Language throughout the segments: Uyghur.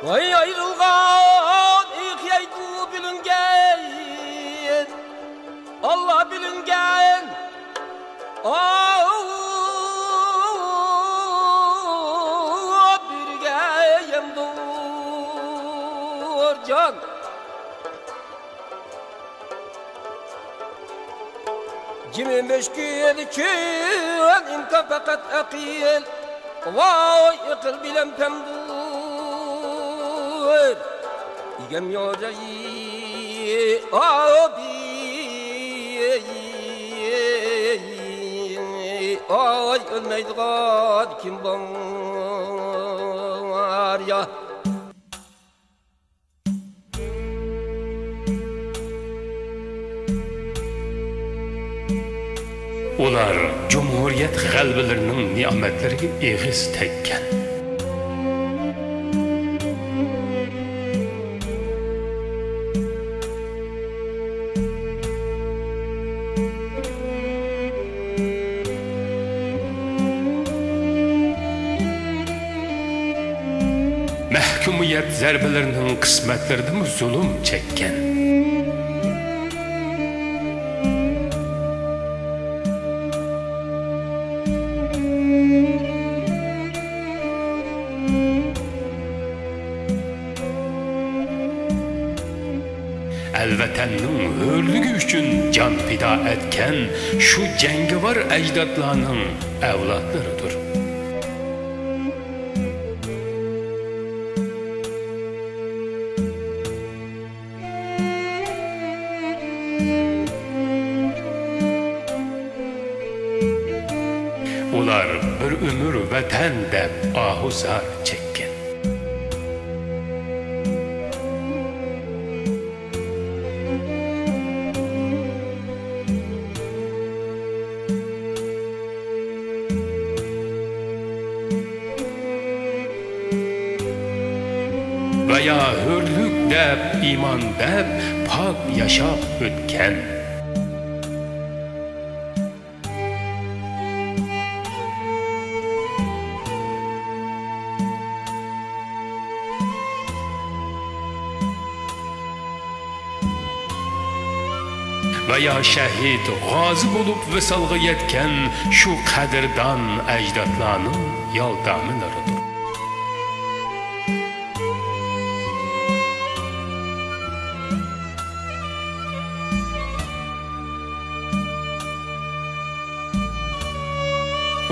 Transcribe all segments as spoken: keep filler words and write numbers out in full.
ۋاي ئايرىلغان ئېقىيدۇ بىلىنگەن، ئاللا بىلىنگەن. ئاۋۇ بىرگە يەمدۇر جان. جىمى مۈشكۈل چۈن ئىمكان پەقەت ئەقىل. ۋاي ئەقىل بىلەن پەمدۇر ئىگەم يورەي ئابى. ئاي ئۆلمەيدىغان كىم بار يا؟ ئۇلار جۇمھۇرىيەت غەلىبىلىرىنىڭ نېمەتلىرىگە ئېغىز تەگكەن. مەھكۇمىيەت زەربىلىرىنىڭ قىسمەتلىرىدىمۇ زۇلۇم چەككەن. ئەل ۋەتەننىڭ ھۆرلۈكى ئۈچۈن جان پىدا ئەتكەن شۇ جەڭگىۋار ئەجدادلارنىڭ ئەۋلادلىرىدۇر. ئۇلار بىر ئۆمۈر ۋەتەن دەپ ئاھۇ زار چەككەن. ۋە يا ھۆرلۈك دەپ، ئىمان دەپ پاك ياشاپ ئۆتكەن. ۋە يا شەھىد، غازى بولۇپ ۋىسالغا يەتكەن شۇ قەدىردان ئەجدادلارنىڭ يالدامىلىرىدۇر.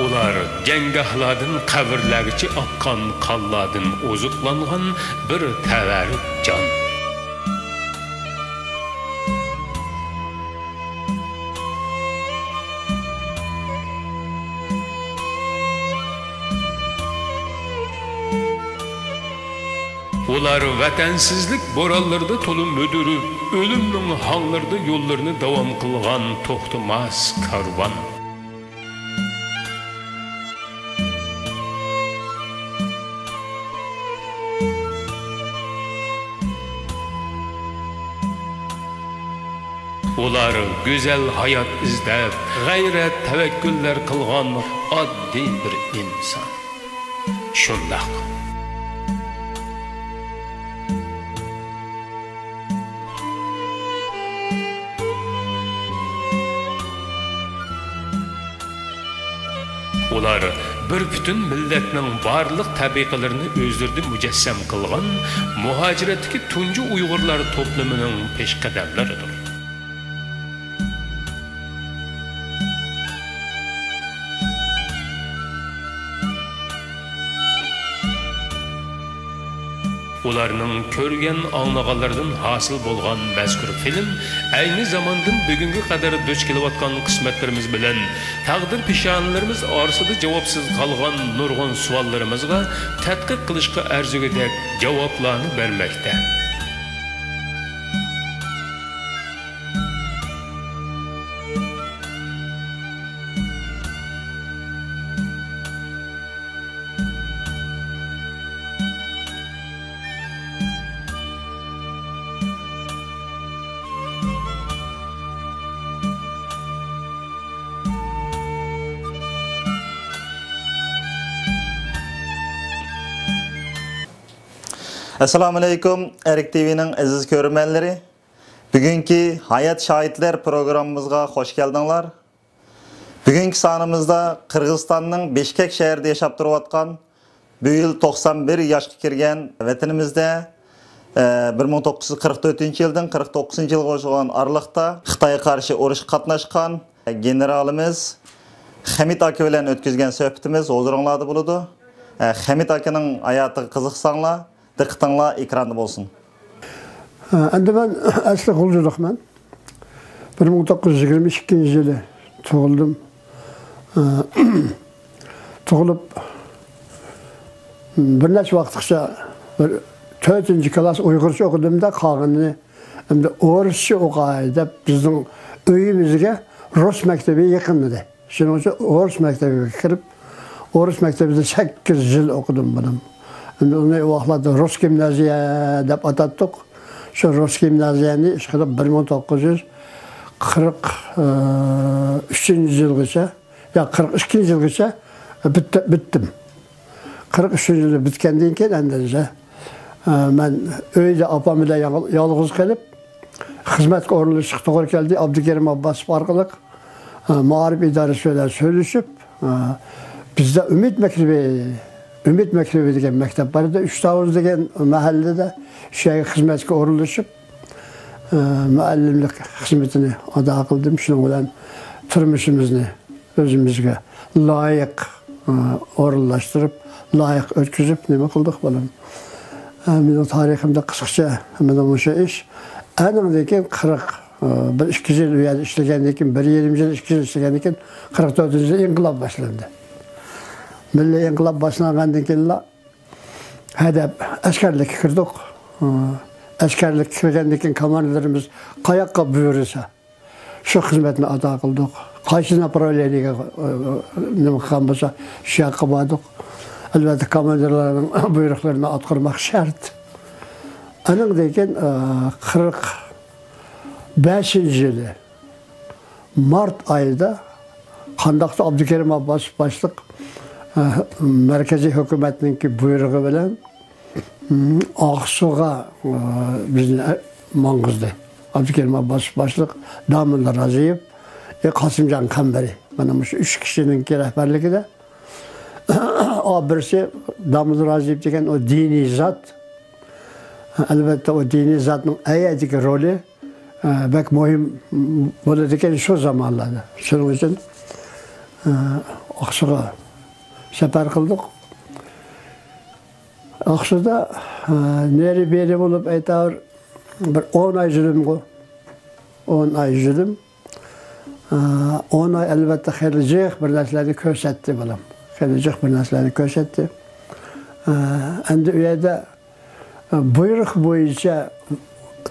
ئۇلار جەڭگاھلاردىن قەبرىلەرگىچە ئاققان قانلاردىن ئوزۇقلانغان بىر تەۋەررۈك جان. ئۇلار ۋەتەنسىزلىك بورانلىرىدا تولا مۈدۈرۈپ، ئۆلۈمنىڭ ھاڭلىرىدا يوللىرىنى داۋام قىلغان توختىماس كارۋان. ئۇلار گۈزەل ھايات ئىزدەپ، غەيرەت، تەۋەككۈللەر قىلغان ئاددىي بىر ئىنسان. شۇنداق. ئۇلار بىر پۈتۈن مىللەتنىڭ بارلىق تەبىقىلىرىنى ئۆزلىرىدە مۇجەسسەم قىلغان مۇھاجىرەتتىكى تۇنجى ئۇيغۇرلار توپلىمىنىڭ پېشقەدەملىرىدۇر. ئۇلارنىڭ كۆرگەن، ئاڭلىغانلىرىدىن ھاسىل بولغان مەزكۇر فىلىم ئەينى زاماندىن بۈگۈنگە قەدەر دۇچ كېلىۋاتقان قىسمەتلىرىمىز بىلەن تەقدىر پېشانىلىرىمىز ئارىسىدا جاۋابسىز قالغان نۇرغۇن سوئاللىرىمىزغا تەتقىق قىلىشقا ئەرزىگۈدەك جاۋابلارنى بەرمەكتە. ئەسسالامۇئەلەيكۇم، ئەرك تىۋىنىڭ ئەزىز كۆرۈرمەنلىرى. بۈگۈنكى ھايات شاھىتلەر پروگراممىمىزغا خوش كەلدىڭلار. بۈگۈنكى سانىمىزدا قىرغىزىستاننىڭ بىشكەك شەھىرىدە ياشاپ تۇرۇۋاتقان، بۇ يىل توقسان بىر ياشقا كىرگەن ۋەتىنىمىزدە، ئە، بىر مىڭ توققۇز يۈز قىرىق تۆتىنچى يىلدىن قىرىق توققۇزىنچى يىلغا بولغان ئارىلىقتا خىتايغا قارشى ئۇرۇشقا قاتناشقان گېنېرالىمىز خەمىت ئاكا بىلەن ئۆتكۈزگەن سۆھبىتىمىز ھۇزۇرۇڭلاردا بولىدۇ. ئە، خەمىت ئاكىنىڭ ھاياتىغا قىزىقساڭلار، دىققىتىڭلار ئېكراندا بولسۇن. ئەمدى مەن ئەسلى غۇلجىلىقمەن. بىر مىڭ توققۇز يۈز يىگىرمە ئىككىنچى يىلى تۇغۇلدۇم. تۇغۇلۇپ، بىر نەچچە ۋاقىتقىچە بىر تۆتىنچى كىلاس ئۇيغۇرچە ئوقۇدۇم-دا، قالغىنىنى ئەمدى ئورۇسچە ئوقاي دەپ، بىزنىڭ ئۆيىمىزگە رۇس مەكتىپى يېقىن ئىدى. شۇنىڭ ئۈچۈن ئورۇس مەكتىپىگە كىرىپ، ئورۇس مەكتىپىدە سەككىز يىل ئوقۇدۇم مەن. ئەمدى ئۇنى ئۇ ۋاقىتلاردا رۇس گىمنازىيە دەپ ئاتاتتۇق. شۇ رۇس گىمنازىيەنى ئىشقىلىپ بىر مىڭ توققۇز يۈز قىرىق ئۈچىنچى يىلغىچە، يا، قىرىق ئىككىنچى يىلغىچە پۈتتى-، پۈتتۈم. قىرىق ئۈچىنچى يىلى پۈتكەندىن كېيىن ئەمدى، ئە، مەن ئۆيدە ئاپام بىلەن يال-، يالغۇز قېلىپ، خىزمەتكە ئورۇنلىشىشقا توغرا كەلدى. ئابدۇكېرىم ئابباسوف ئارقىلىق، ئە، مائارىپ ئىدارىسى بىلەن سۆزلىشىپ، ئە، بىزدە ئۈمىد مەكتىپى، ئۈمىد مەكتىپى دېگەن مەكتەپ بار ئىدى. ئۈچ تاۋۇز دېگەن مەھەللىدە شۇ يەرگە خىزمەتكە ئورۇنلىشىپ، ئە، مۇئەللىملىك خىزمىتىنى ئادا قىلدىم. شۇنىڭ بىلەن تۇرمۇشىمىزنى ئۆزىمىزگە لايىق، ئورۇنلاشتۇرۇپ، لايىق ئۆتكۈزۈپ نېمە قىلدۇق، بالام. مېنىڭ تارىخىمدا قىسقىچە مانا مۇشۇ ئىش. ئاندىن كېيىن قىرىق، بىر ئىككى يىل ئۇ يەردە ئىشلىگەندىن كېيىن، بىر يېرىم يىل، ئىككى يىل ئىشلىگەندىن كېيىن، قىرىق تۆتىنچى يىلى ئىنقىلاب باشلاندى. مىللىي ئىنقىلاب باشلانغاندىن كېيىنلا ھەدەپ ئەسكەرلىككە كىردۇق. ئەسكەرلىككە كىرگەندىن كېيىن كوماندىرىمىز قاياققا بۇيرۇسا، شۇ خىزمەتنى ئادا قىلدۇق. قايسى ناپراۋلېنىيەگە، ئە، نېمە قىلغان بولسا، شۇ ياققا باردۇق. ئەلۋەتتە، كوماندىرلارنىڭ بۇيرۇقلىرىنى ئاتقۇرماق شەرت. ئانىڭدىن كېيىن، ئە، قىرىق بەشىنچى يىلى مارت ئايىدا قانداقتۇر ئابدۇكېرىم ئابباسوف باشلىق، ئە، مەركىزىي ھۆكۈمەتنىڭكى بۇيرۇقى بىلەن ئاقسۇغا، ئە، بىزنى، ئە، ماڭغۇزدى. ئابدۇكېرىم ئابباسوف باشلىق، داموللا رازىيېف، ئە، قاسىمجان قەمبىرى. مانا مۇشۇ ئۈچ كىشىنىڭكى رەھبەرلىكىدە، ئا، بىرسى داموللا رازىيېف دېگەن ئۇ دىنىي زات. ئەلۋەتتە، ئۇ دىنىي زاتنىڭ ئەيەدىكى رولى، ئە، بەك مۇھىم بولىدىكەن شۇ زامانلاردا. شۇنىڭ ئۈچۈن، ئە، ئاقسۇغا سەپەر قىلدۇق. ئاقسۇدا، ئە، نېرى بېرى بولۇپ ئېيتار، بىر ئون ئاي زۇلۇمغۇ. ئون ئاي زۇلۇم. ئە، ئون ئاي ئەلۋەتتە خېلى جىق بىر نەرسىلەرنى كۆرسەتتى، بالام. خېلى جىق بىر نەرسىلەرنى كۆرسەتتى. ئە، ئەمدى ئۇ يەردە، ئە، بۇيرۇق بويىچە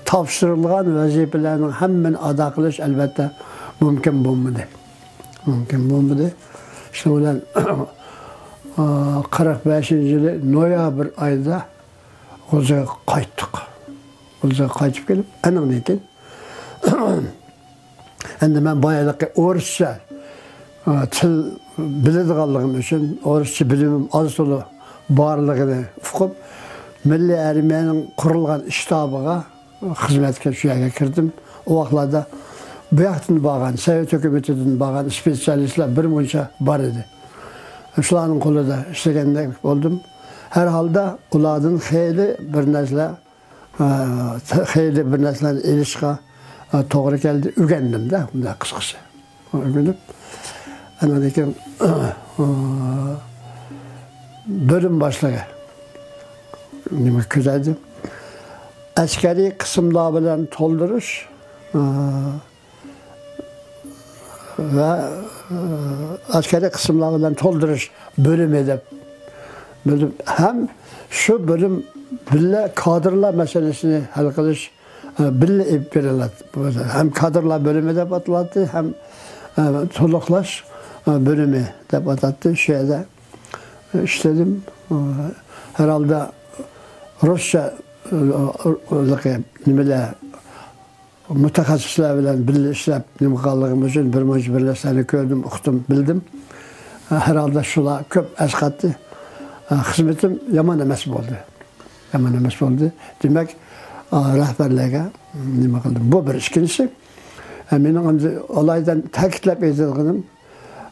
تاپشۇرۇلغان ۋەزىپىلەرنىڭ ھەممىنى ئادا قىلىش ئەلۋەتتە مۇمكىن بولمىدى. مۇمكىن بولمىدى. شۇنىڭ بىلەن، ئە، قىرىق بەشىنچى يىلى نويابىر ئايدا غۇلجىغا قايتتۇق. غۇلجىغا قايتىپ كېلىپ، ئاندىن كېيىن، ئەمدى مەن بايىقى ئورۇسچە، ئا، تىل بىلىدىغانلىقىم ئۈچۈن، ئورۇسچە بىلىمىم ئاز تولا بارلىقىنى ئۇقۇپ، مىللىي ئارمىيەنىڭ قۇرۇلغان شتابىغا خىزمەتكە شۇ يەرگە كىردىم. ئۇ ۋاقىتلاردا بۇ ياقتىن بارغان، سوۋېت ھۆكۈمىتىدىن بارغان سپېتسىيالىستلار بىر مۇنچە بار ئىدى. شۇلارنىڭ قولىدا ئىشلىگەندەك بولدۇم. ھەر ھالدا ئۇلاردىن خېلى بىر نەرسىلەر، ئە، خېلى بىر نەرسىلەرنى ئېلىشقا، ئە، توغرا كەلدى. ئۆگەندىم-دە، بۇنداق قىسقىسى. ئۆگىنىپ، ئاندىن كېيىن، بۆلۈم باشلىقى نېمە كۆزەيدى. ئەسكەرىي قىسىملار بىلەن تولدۇرۇش، ئە، ۋە، ئە، ئەسكەرىي قىسىملار بىلەن تولدۇرۇش بۆلۈمى دەپ بۆلۈم. ھەم شۇ بۆلۈم بىللە كادىرلار مەسىلىسىنى ھەل قىلىش، ئە، بىللە ئېلىپ بېرىلاتتى. ھەم كادىرلار بۆلۈمى دەپ ئاتىلاتتى، ھەم، ئە، تولۇقلاش، ئە، بۆلۈمى دەپ ئاتاتتى. شۇ يەردە، ئە، ئىشلىدىم. ئە، ھەر ھالدا رۇسچە، ئە، نېمىلەر، مۇتەخەسسىسلەر بىلەن بىللە ئىشلەپ نېمە قىلغانلىقىم ئۈچۈن بىر مۇنچە بىر نەرسىلەرنى كۆردۈم، ئۇقتۇم، بىلدىم. ھەر ھالدا شۇلار كۆپ ئەسقاتتى. خىزمىتىم يامان ئەمەس بولدى. يامان ئەمەس بولدى. دېمەك، ئا، رەھبەرلەرگە نېمە قىلدىم؟ بۇ بىر. ئىككىنچىسى، ئە، مېنىڭ ئەمدى ئالايىتەن تەكىتلەپ ئېيتىدىغىنىم،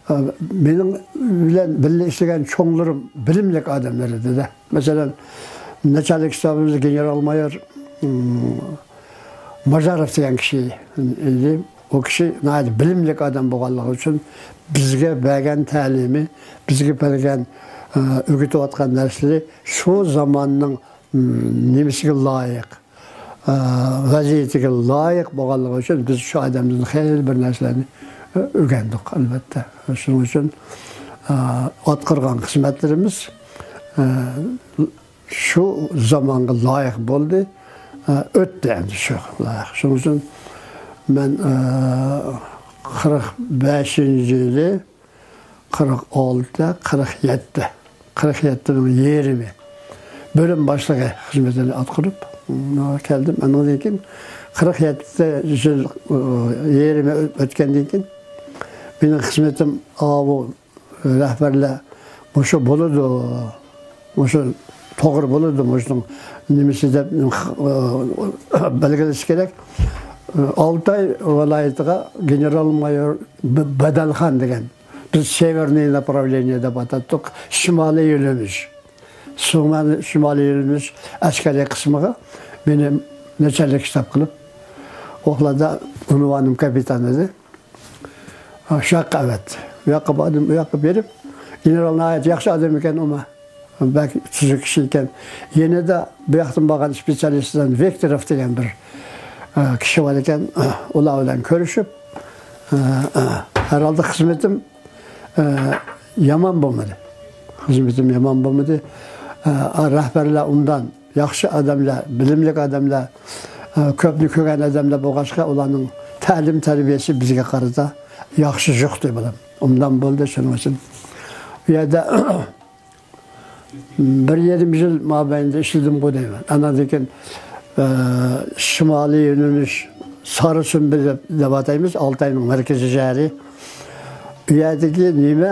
ئە، مېنىڭ بىلەن بىللە ئىشلىگەن چوڭلىرىم بىلىملىك ئادەملەر ئىدى-دە. مەسىلەن، ناچالنىك شتابىمىزدا گېنېرال مايور، ئىم، ماژاروف دېگەن كىشى ئىدى. ئۇ كىشى ناھايىتى بىلىملىك ئادەم بولغانلىقى ئۈچۈن بىزگە بەرگەن تەلىمى، بىزگە بەرگەن، ئە، ئۆگىتىۋاتقان نەرسىلىرى شۇ زاماننىڭ، ئىم، نېمىسىگە لايىق، ئە، ۋەزىيىتىگە لايىق بولغانلىقى ئۈچۈن بىز شۇ ئادەمدىن خېلى بىر نەرسىلەرنى، ئە، ئۆگەندۇق، ئەلۋەتتە. شۇنىڭ ئۈچۈن، ئە، ئاتقارغان خىزمەتلىرىمىز، ئە، شۇ زامانغا لايىق بولدى، ئە، ئۆتتى ئەمدى شۇ لايىق. شۇنىڭ ئۈچۈن مەن، ئە، قىرىق بەشىنچى يىلى، قىرىق ئالتە، قىرىق يەتتە، قىرىق يەتتىنىڭ يېرىمى بۆلۈم باشلىقى خىزمىتىنى ئاتقۇرۇپ، ئىم، كەلدىم. ئاندىن كېيىن قىرىق يەتتە يىل، ئە، يېرىمى ئۆتكەندىن كېيىن مېنىڭ خىزمىتىم ئاۋۇ رەھبەرلەر مۇشۇ بولىدۇ، مۇشۇ توغرا بولىدۇ، مۇشۇنىڭ نېمىسى دەپ، ئە، بەلگىلىشى كېرەك. ئالتاي ۋىلايىتىغا گېنېرال مايور ب-، بەدەلخان دېگەن، بىز سېۋېرنىي ناپراۋلېنىيە دەپ ئاتاتتۇق، شىمالىي يۆنىلىش. شىمالىي، شىمالىي يۆنىلىش ئەسكەرىي قىسمىغا مېنى ناچالنىك شتاب قىلىپ، ئۇ يەردە ئۇنۋانىم كاپىتان ئىدى. ھا، شۇ ياققا ئەۋەتتى. ئۇ ياققا باردىم، ئۇ ياققا بېرىپ، گېنېرال ناھايىتى ياخشى ئادەم ئىكەن، ئۇمۇ بەك تۈزۈك كىشى ئىكەن. يېنىدا بۇ ياقتىن بارغان سپېتسىيالىستلاردىن ۋېكتوروف دېگەن بىر، ئە، كىشى بار ئىكەن. ئۇلار بىلەن كۆرۈشۈپ، ئە، ئە، ھەرھالدا خىزمىتىم، ئە، يامان بولمىدى. خىزمىتىم يامان بولمىدى. ئە، رەھبەرلەر ئوبدان ياخشى ئادەملەر، بىلىملىك ئادەملەر، ئە، كۆپنى كۆرگەن ئادەملەر بولغاچقا، ئۇلارنىڭ تەلىم تەربىيەسى بىزگە قارىتا ياخشى يۇقتى، بالام. ئوبدان بولدى، شۇنىڭ ئۈچۈن. بۇ يەردە بىر يېرىم يىل مابەينىدە ئىشلىدىمغۇ دەيمەن. ئاندىن كېيىن، ئە، شىمالىي يۆنىلىش، سارا سۈمبۈل دەپ، دەپ ئاتايمىز، ئالتاينىڭ مەركىزىي شەھىرى. ئۇ يەردىكى نېمە،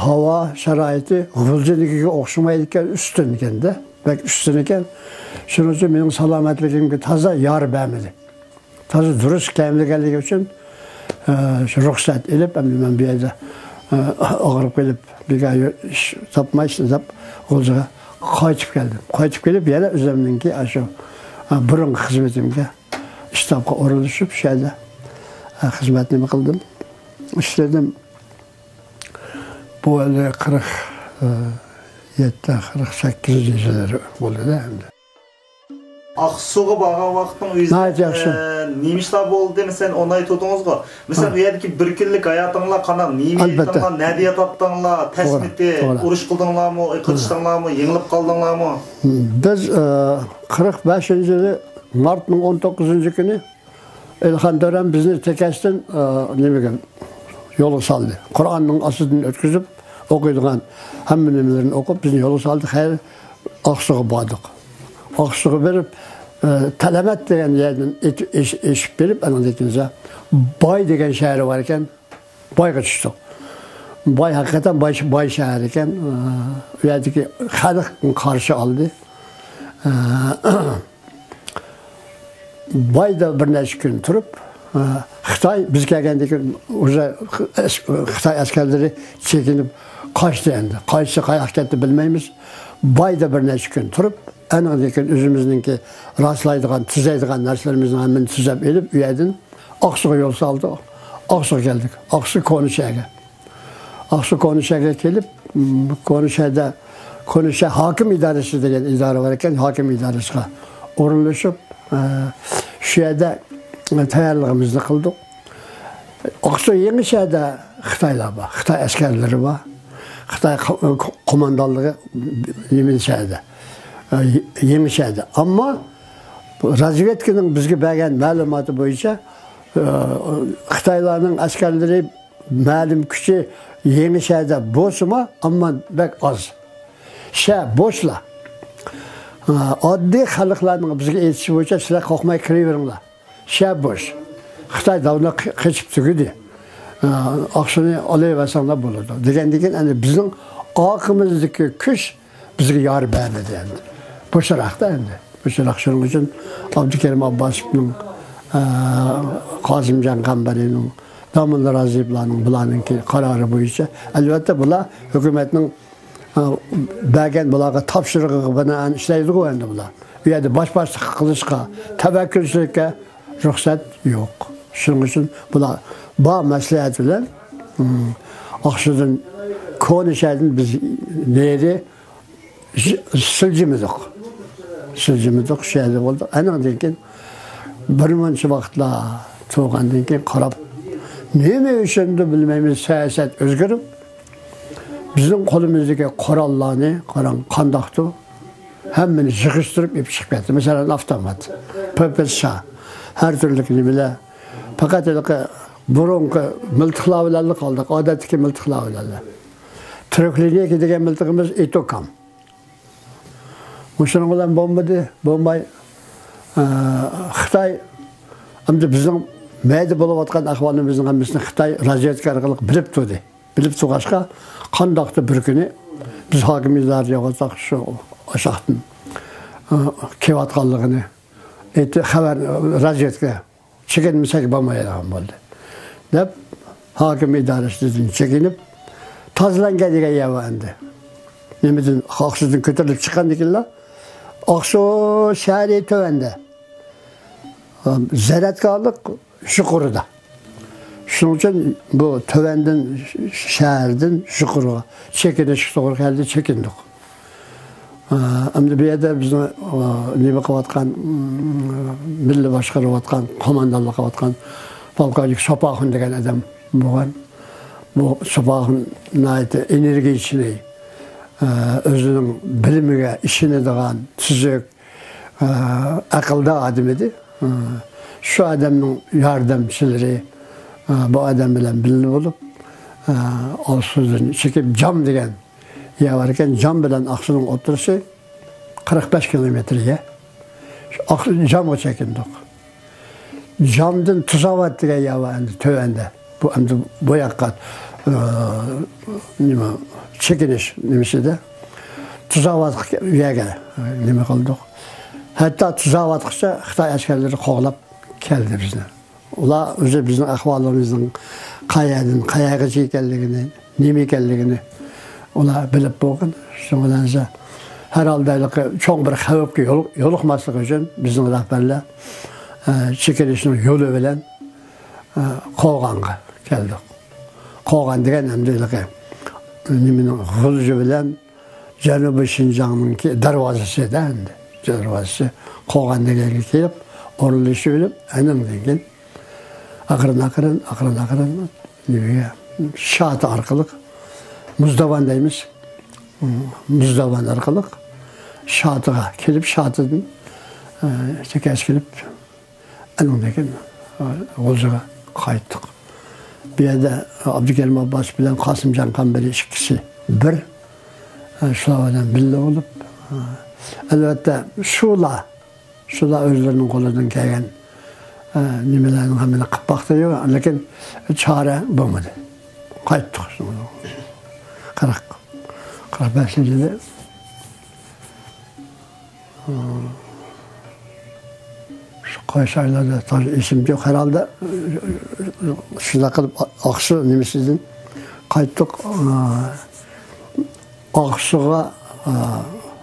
ھاۋا شارائىتى غۇلجىنىڭكىگە ئوخشىمايدىكەن، ئۈستۈن ئىكەن-دە، بەك ئۈستۈن ئىكەن. شۇنىڭ ئۈچۈن مېنىڭ سالامەتلىكىمگە تازا يار بەرمىدى. تازا دۇرۇس كەلمىگەنلىكى ئۈچۈن، ئە، شۇ رۇخسەت ئېلىپ، ئەمدى مەن بۇ يەردە، ئە، ئاغرىپ قېلىپ، بىكار يۈ-، ئىش تاپماي، شۇنداق غۇلجىغا قايتىپ كەلدىم. قايتىپ كېلىپ، يەنە ئۆزۈمنىڭكى ئاشۇ، ئە، بۇرۇنقى خىزمىتىمگە، شتابقا ئورۇنلىشىپ، شۇ يەردە، ئە، خىزمەت نېمە قىلدىم، ئىشلىدىم. بۇ ھېلى قىرىق يەتتە، قىرىق سەككىزىنچى يىللىرى بولدى-دە ئەمدى. ئاقسۇغا بارغان ۋاقىتنىڭ ئۆزىدە، ناھايىتى ياخشى. ئە، نېمە ئىشلار بولدى؟ مەسىلەن، ئوڭاي تۇردىڭىزغۇ. مەسىلەن، ھە. ئۇ يەردىكى بىر كۈنلۈك ھاياتىڭلار قانداق؟ نېمە ئەلۋەتتە. يېدىڭلار؟ نەدە ياتاتتىڭلار؟ توغرا، تەسمىتى، توغرا. ئۇرۇش قىلدىڭلارمۇ؟ ھە. قېچىشتىڭلارمۇ؟ يېڭىلىپ قالدىڭلارمۇ؟ بىز، ئە، قىرىق بەشىنچى يىلى مارتنىڭ ئون توققۇزىنچى كۈنى ئېلىخان تۆرەم بىزنى تېكەستىن، ئە، نېمىگە، يولغا سالدى. قۇرئاننىڭ ئاستىدىن ئۆتكۈزۈپ، ئوقۇيدىغان ھەممە نېمىلىرىنى ئوقۇپ، بىزنى يولغا سالدى. خەير، ئاقسۇغا باردۇق. ئاقسۇغا بېرىپ، ئە، تەلەمەت دېگەن يەردىن ئېتىپ، ئېش-، ئېشىپ بېرىپ، ئاندىن كېيىن باي دېگەن شەھىرى بار ئىكەن. بايغا چۈشتۇق. باي ھەقىقەتەن باي، باي شەھەر ئىكەن. ئۇ يەردىكى خەلق قارشى ئالدى. بايدا بىر نەچچە كۈن تۇرۇپ، خىتاي بىز كەلگەندىن كېيىن، ئۇژە خىتاي ئەسكەرلىرى چېكىنىپ قاچتى ئەمدى. قايسى قاياققا كەتتى بىلمەيمىز. بايدا بىر نەچچە كۈن تۇرۇپ، ئاندىن كېيىن ئۆزىمىزنىڭكى راسلايدىغان، تۈزەيدىغان نەرسىلىرىمىزنىڭ ھەممىنى تۈزەپ ئېلىپ، ئۇ يەردىن ئاقسۇغا يول سالدۇق. ئاقسۇغا كەلدۇك. ئاقسۇ كونا شەھەرگە. ئاقسۇ كونا شەھەرگە كېلىپ، م، كونا شەھەردە، كونا شەھەر ھاكىم ئىدارىسى دېگەن ئىدارە بار ئىكەن، ھاكىم ئىدارىسىغا ئورۇنلىشىپ، ئە، شۇ يەردە تەييارلىقىمىزنى قىلدۇق. ئاقسۇ يېڭى شەھەردە خىتايلار بار، خىتاي ئەسكەرلىرى بار، خىتاي قو-، قوماندانلىقى يېڭى شەھەردە، ئە، يېڭى شەھەردە. ئەمما رازۋېدكىنىڭ بىزگە بەرگەن مەلۇماتى بويىچە، ئە، خىتايلارنىڭ ئەسكەرلىرى مەلۇم كۈچى يېڭى شەھەردە بولسىمۇ، ئەمما بەك ئاز. شەھەر بوشلا. ئاددىي خەلقلەرنىڭ بىزگە ئېيتىشى بويىچە، سىلەر قورقماي كىرىۋېرىڭلار. شەھەر بوش. خىتاي داۋنى قېچىپ تۈگىدى. ئاقسۇنى ئالىۋەرسەڭلار بولىدۇ. دېگەندىن كېيىن، ئەمدى بىزنىڭ ئارقىمىزدىكى كۈچ بىزگە يار بەرمىدى ئەمدى. بۇ شەرھدە ئەمدى. بۇ شەرھ شۇنىڭ ئۈچۈن ئابدۇكېرىم ئابباسوۋنىڭ، ئە، قاسىمجان قەمبەرىنىڭ، داموللا رازىيېۋلارنىڭ، بۇلارنىڭكى قارارى بويىچە، ئەلۋەتتە، بۇلار ھۆكۈمەتنىڭ، ئە، بەرگەن بۇلارغا تاپشۇرۇقىغا بىنائەن ئىشلەيدىغۇ ئەمدى بۇلار. ئۇ يەردە باش-باشلىقلىق قىلىشقا، تەۋەككۈلچىلىككە رۇخسەت يوق. شۇنىڭ ئۈچۈن بۇلار بار مەسلىھەت بىلەن، ئىم، ئاقسۇدىن، كونا شەھەردىن بىز نېرى سىلجىمىدۇق. سىلجىمىدۇق، شۇ يەردە بولدۇق. ئانىڭدىن كېيىن بىر مۇنچە ۋاقىتلار تۇرغاندىن كېيىن قاراپ، نېمە ئۈچۈندۇر بىلمەيمىز، سىياسەت ئۆزگىرىپ، بىزنىڭ قولىمىزدىكى قوراللارنى، قاراڭ، قانداقتۇ، ھەممىنى يىغىشتۇرۇپ ئېلىپ چىقىپ كەتتى. مەسىلەن، ئاپتومات، پ پ ش، ھەر تۈرلۈك نېمىلەر. پەقەت ھېلىقى بۇرۇنقى مىلتىقلار بىلەنلا قالدۇق، ئادەتتىكى مىلتىقلار بىلەنلا. تۈرك لىنىيكا دېگەن مىلتىقىمىز ئېتوكام. مۇشۇنىڭ بىلەن بولمىدى، بولماي، ئە، خىتاي ئەمدى بىزنىڭ مەيدە بولۇۋاتقان ئەھۋالىمىزنىڭ ھەممىسىنى خىتاي رازۋېدكا ئارقىلىق بىلىپ تۇردى. بىلىپ تۇرغاچقا، قانداقتۇر بىر كۈنى بىز ھاكىم ئىدارىدە يوقالساق، شۇ ئاشاقتىن، ئە، كېلىۋاتقانلىقىنى ئېيتتى، خەۋەر، رازۋېدكا چېكىنمىسەك بولمايدىغان بولدى، دەپ، ھاكىم ئىدارىسىدىن چېكىنىپ، تازىلانگەن دېگەن يەر بار ئەمدى. نېمىدىن، ئاقسۇدىن كۆتۈرۈلۈپ چىققاندىكىنلا، ئاقسۇ شەھىرى تۆۋەندە، زەرەتكارلىق يۇقىرىدا. شۇنىڭ ئۈچۈن بۇ تۆۋەندىن، شەھەردىن يۇقىرىغا چېكىنىشكە توغرا كەلدى، چېكىندۇق. ئە، ئەمدى بۇ يەردە بىزنىڭ، ئە، نېمە قىلىۋاتقان، مىللىي باشقۇرۇۋاتقان، قوماندانلىق قىلىۋاتقان پولكوۋنىك سوپاخۇن دېگەن ئادەم بولغان. بۇ سوپاخۇن ناھايىتى ئېنېرگىچنىي، ئە، ئۆزىنىڭ بىلىمىگە ئىشىنىدىغان، تۈزۈك، ئە، ئەقىلدار ئادەم ئىدى. ئە، شۇ ئادەمنىڭ ياردەمچىلىرى، ئە، بۇ ئادەم بىلەن بىللە بولۇپ، ئە، ئاقسۇدىن چېكىپ، جام دېگەن يەر بار ئىكەن، جام بىلەن ئاقسۇنىڭ ئوتتۇرىسى قىرىق بەش كىلومېتىر يەر. شۇ ئاق-، جامغا چېكىندۇق. جامدىن تۇزاۋات دېگەن يەر بار ئەمدى تۆۋەندە. بۇ ئەمدى بۇ ياققا، ئى، نېمە، چېكىنىش نېمىسىدە. تۇزاۋات يەرگە، ئى، نېمە قىلدۇق. ھەتتا تۇزاۋاتقىچە خىتاي ئەسكەرلىرى قوغلاپ كەلدى بىزنى. ئۇلار ئۆزى بىزنىڭ ئەھۋالىمىزنىڭ قەيەردىن، قەيەرگىچە ئىكەنلىكىنى، نېمە ئىكەنلىكىنى ئۇلار بىلىپ بولغان. شۇنىڭ بىلەن ھەر ھالدا ھېلىقى چوڭ بىر خەۋپكە يول-، يولۇقماسلىق ئۈچۈن بىزنىڭ رەھبەرلەر، ئە، چېكىنىشنىڭ يولى بىلەن، ئە، قوغانغا كەلدۇق. قوغان دېگەن ئەمدى ھېلىقى نېمىنىڭ غۇلجا بىلەن جەنۇبىي شىنجاڭنىڭكى دەرۋازىسى-دە ئەمدى. دەرۋازىسى قوغان دېگەنگە كېلىپ، ئورۇنلىشىۋېلىپ، ئاندىن كېيىن ئاقىرىن، ئاقىرىن، ئاقىرىن، ئاقىرىن نېمىگە، شاتى ئارقىلىق، مۇزداۋان دەيمىز. مۇزداۋان ئارقىلىق شاتىغا كېلىپ، شاتىدىن، ئە، تېكەس كېلىپ، ئاندىن كېيىن، ئە، غۇلجىغا قايتتۇق. بۇ يەردە ئابدۇكېرىم ئابباسوف بىلەن قاسىمجان قەمبىرى ئىككىسى بىر، ئە، شۇلار بىلەن بىللە بولۇپ، ئە، ئەلۋەتتە، شۇلار شۇلار ئۆزلىرىنىڭ قولىدىن كەلگەن، ئە، نېمىلەرنىڭ ھەممىنى قىلىپ باقتى، لېكىن چارە بولمىدى. قايتتۇق. قىرىق، قىرىق بەشىنچى يىلى، ئە، شۇ قايسى ئايلاردا تازا ئېسىمدە يوق. ھەر ھالدا، ئە، شۇنداق قىلىپ ئاقسۇ نېمىسىدىن قايتتۇق. ئە، ئاقسۇغا، ئە،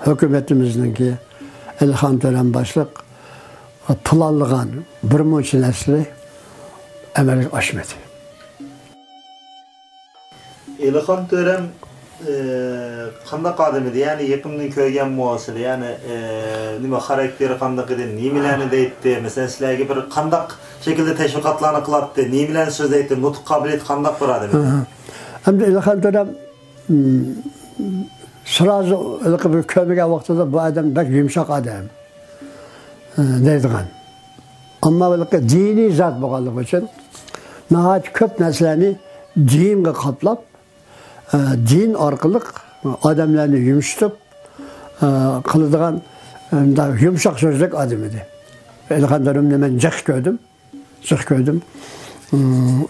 ھۆكۈمىتىمىزنىڭكى ئەلىخان تۆرەم باشلىق پىلانلىغان بىر مۇنچە نەرسىلەر ئەمەلگە ئاشمىدى. ئېلىخان تۆرەم، ئى، قانداق ئادەم ئىدى؟ يەنى يېقىندىن كۆرگەنمۇ سىلەر؟ يەنى، ئى، نېمە خاراكتېرى قانداق ئىدى؟ نېمىلەرنى دەيتتى؟ مەسىلەن، سىلەرگە بىر قانداق شەكىلدە تەشۋىقاتلارنى قىلاتتى؟ نېمىلەرنى سۆزلەيتتى؟ نۇتۇق قابىلىيىتى قانداق بىر ئادەم ئىدى؟ ئەمدى ئېلىخان تۆرەم، ئىم، سرازۇ ھېلىقى بىر كۆرمىگەن ۋاقتىدا بۇ ئادەم بەك يۇمشاق ئادەم، ئە، دەيدىغان. ئەمما ھېلىقى دىنىي زات بولغانلىقى ئۈچۈن ناھايىتى كۆپ نەرسىلەرنى دىنغا قاپلاپ، ئە، دىن ئارقىلىق ئادەملەرنى يۇمشىتىپ، ئە، قىلىدىغان، ئە، مۇنداق يۇمشاق سۆزلۈك ئادەم ئىدى. ئېلىخان تۆرەمنى مەن جىق كۆردۈم. جىق كۆردۈم. ئىم،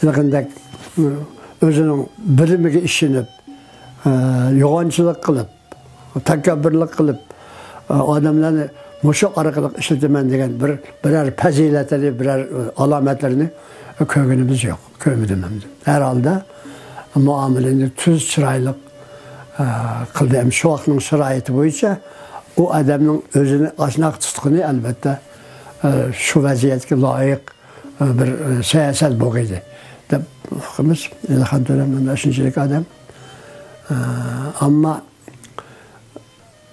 ھېلىقىندەك، ئىم، ئۆزىنىڭ بىلىمىگە ئىشىنىپ، ئە، يوغانچىلىق قىلىپ، تەكەببۇرلۇق قىلىپ، ئادەملەرنى مۇشۇ ئارقىلىق ئىشلىتىمەن دېگەن بىر، بىرەر پەزىلەتلىرى، بىرەر ئالامەتلىرىنى كۆرگىنىمىز يوق، كۆرمىدىم ھەم. ھەر ھالدا مۇئامىلىنى تۈز، چىرايلىق، ئە، قىلدى. ھەم شۇ ۋاقىتنىڭ شارائىتى بويىچە ئۇ ئادەمنىڭ ئۆزىنى ئاشۇنداق تۇتقىنى، ئەلۋەتتە، ئە، شۇ ۋەزىيەتكە لايىق، ئە، بىر، ئە، سىياسەت بولغىيدى دەپ ئۇقىمىز. ئېلىخان تۆرەم مۇنداق شۇنچىلىك ئادەم. ئە، ئەمما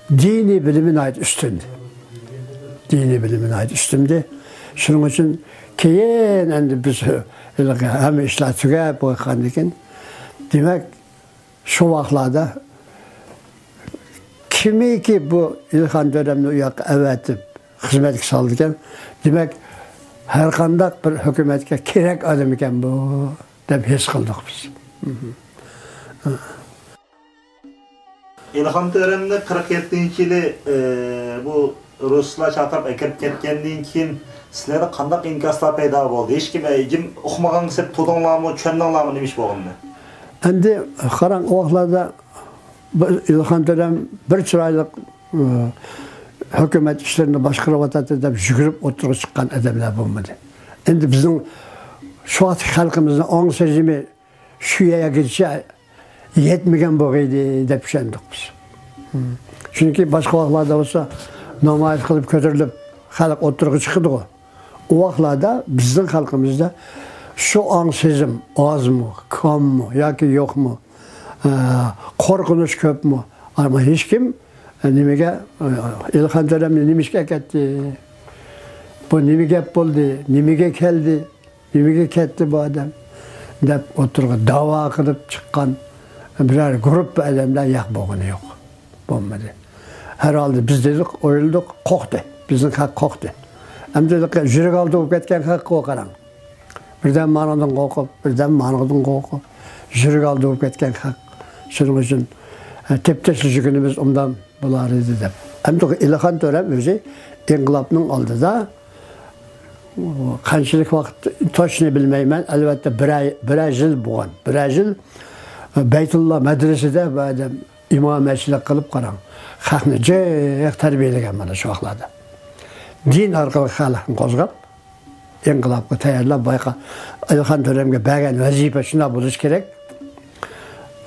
دىنىي بىلىمى ناھايىتى ئۈستۈندى. دىنىي بىلىمى ناھايىتى ئۈستۈندى. شۇنىڭ ئۈچۈن كېيىن ئەمدى بىز ھېلىقى ھەممە ئىشلار تۈگەپ بولغاندىن كېيىن، دېمەك، شۇ ۋاقىتلاردا كىمكى بۇ ئېلىخان تۆرەمنى ئۇ ياققا ئەۋەتىپ خىزمەتكە سالىدىكەن، دېمەك، ھەرقانداق بىر ھۆكۈمەتكە كېرەك ئادەم ئىكەن بۇ، دەپ ھېس قىلدۇق بىز. ئېلىخان تۆرەمنى قىرىق يەتتىنچى يىلى، ئى، بۇ رۇسلار چاقىرىپ ئەكىرىپ كەتكەندىن كېيىن سىلەردە قانداق ئىنكاسلار پەيدا بولدى؟ ھېچكىم، ئى، جىم ئۇقمىغان سەپ تۇدۇڭلارمۇ، چۈشەندىڭلارمۇ نېمە ئىش بولغىنىنى؟ ئەمدى قاراڭ، ئۇ ۋاقىتلاردا بۇ ئېلىخان تۆرەم بىر چىرايلىق، ئى، ھۆكۈمەت ئىشلىرىنى باشقۇرۇۋاتاتتى دەپ يۈگۈرۈپ ئوتتۇرىغا چىققان ئادەملەر بولمىدى. ئەمدى بىزنىڭ شۇ ۋاقىتتىكى خەلقىمىزنىڭ ئاڭ سېزىمى شۇ يەرگىچە يەتمىگەن بولغىيدى دەپ چۈشەندۇق بىز. چۈنكى باشقا ۋاقىتلاردا بولسا نامايىش قىلىپ كۆتۈرۈلۈپ خەلق ئوتتۇرىغا چىقىدىغۇ. ئۇ ۋاقىتلاردا بىزنىڭ خەلقىمىزدە شۇ ئاڭ سېزىم ئازمۇ، كاممۇ ياكى يوقمۇ، ئە، قورقۇنچ كۆپمۇ؟ ئەمما ھېچكىم، ئە، نېمىگە، ئە، ئېلىخان تۆرەمنى نېمە ئىشقا ئەكەتتى؟ بۇ نېمە گەپ بولدى؟ نېمىگە كەلدى؟ نېمىگە كەتتى بۇ ئادەم؟ دەپ ئوتتۇرىغا داۋا قىلىپ چىققان بىرەر گۇرۇپپا ئادەملەر ياق بولغىنى يوق. بولمىدى. ھەر ھالدا بىز دېدۇق، ئويلىدۇق، قورقتى. بىزنىڭ خەق قورقتى. ئەمدى يۈرەك ئالدى بولۇپ كەتكەن خەق قورقاراڭ. بىردەم مانىڭدىن قورقۇپ، بىردەم مانىڭدىن قورقۇپ، يۈرەك ئالدى بولۇپ كەتكەن خەق. شۇنىڭ ئۈچۈن، ئە، تېپىتاشلىشىدىغىنىمىز ئوبدان بولار ئىدى دەپ. ئەمدى ئېلىخان تۆرەم ئۆزى ئىنقىلابنىڭ ئالدىدا قانچىلىك ۋاقىت، توچنى بىلمەيمەن، ئەلۋەتتە، بىرەر، بىرەر يىل بولغان. بىرەر يىل، ئە، بەيتۇللا مەدرىسىدە بۇ ئادەم ئىمامەتچىلىك قىلىپ، قاراڭ، خەقنى جىق تەربىيەلىگەن مانا شۇ ۋاقىتلاردا. دىن ئارقىلىق خەلقنى قوزغاپ، ئىنقىلابقا تەييارلاپ، بايقا ئېلىخان تۆرەمگە بەرگەن ۋەزىپە شۇنداق بولۇشى كېرەك.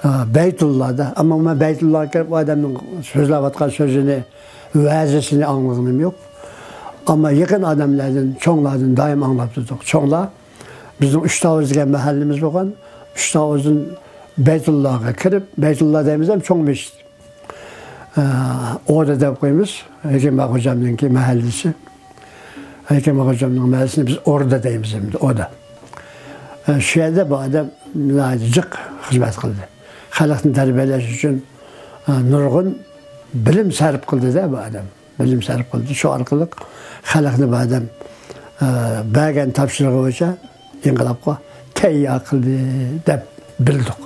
ئا، بەيتۇللادا، ئەمما مەن بەيتۇللاغا كىرىپ ئۇ ئادەمنىڭ سۆزلەۋاتقان سۆزىنى، ۋەزىسىنى ئاڭلىغىنىم يوق. ئەمما يېقىن ئادەملەردىن، چوڭلاردىن دائىم ئاڭلاپ تۇردۇق. چوڭلار، بىزنىڭ ئۈچ تاۋۇز دېگەن مەھەللىمىز بولغان. ئۈچ تاۋۇزدىن بەيتۇللاغا كىرىپ، بەيتۇللا دەيمىز ھەم چوڭ مەسچىت. ئە، ئودا دەپ قويىمىز. ھېكىم باغ خوجامنىڭكى مەھەللىسى. ھېكىم باغ خوجامنىڭ مەھەللىسىنى بىز ئوردا دەيمىز ئەمدى، ئودا. ئە، شۇ يەردە بۇ ئادەم ناھايىتى جىق خىزمەت قىلدى. خەلقنى تەربىيەلەش ئۈچۈن، ئە، نۇرغۇن بىلىم سەرپ قىلدى-دە بۇ ئادەم. بىلىم سەرپ قىلدى. شۇ ئارقىلىق خەلقنى بۇ ئادەم، ئە، بەرگەن تاپشۇرۇقى بويىچە ئىنقىلابقا تەييار قىلدى دەپ بىلدۇق.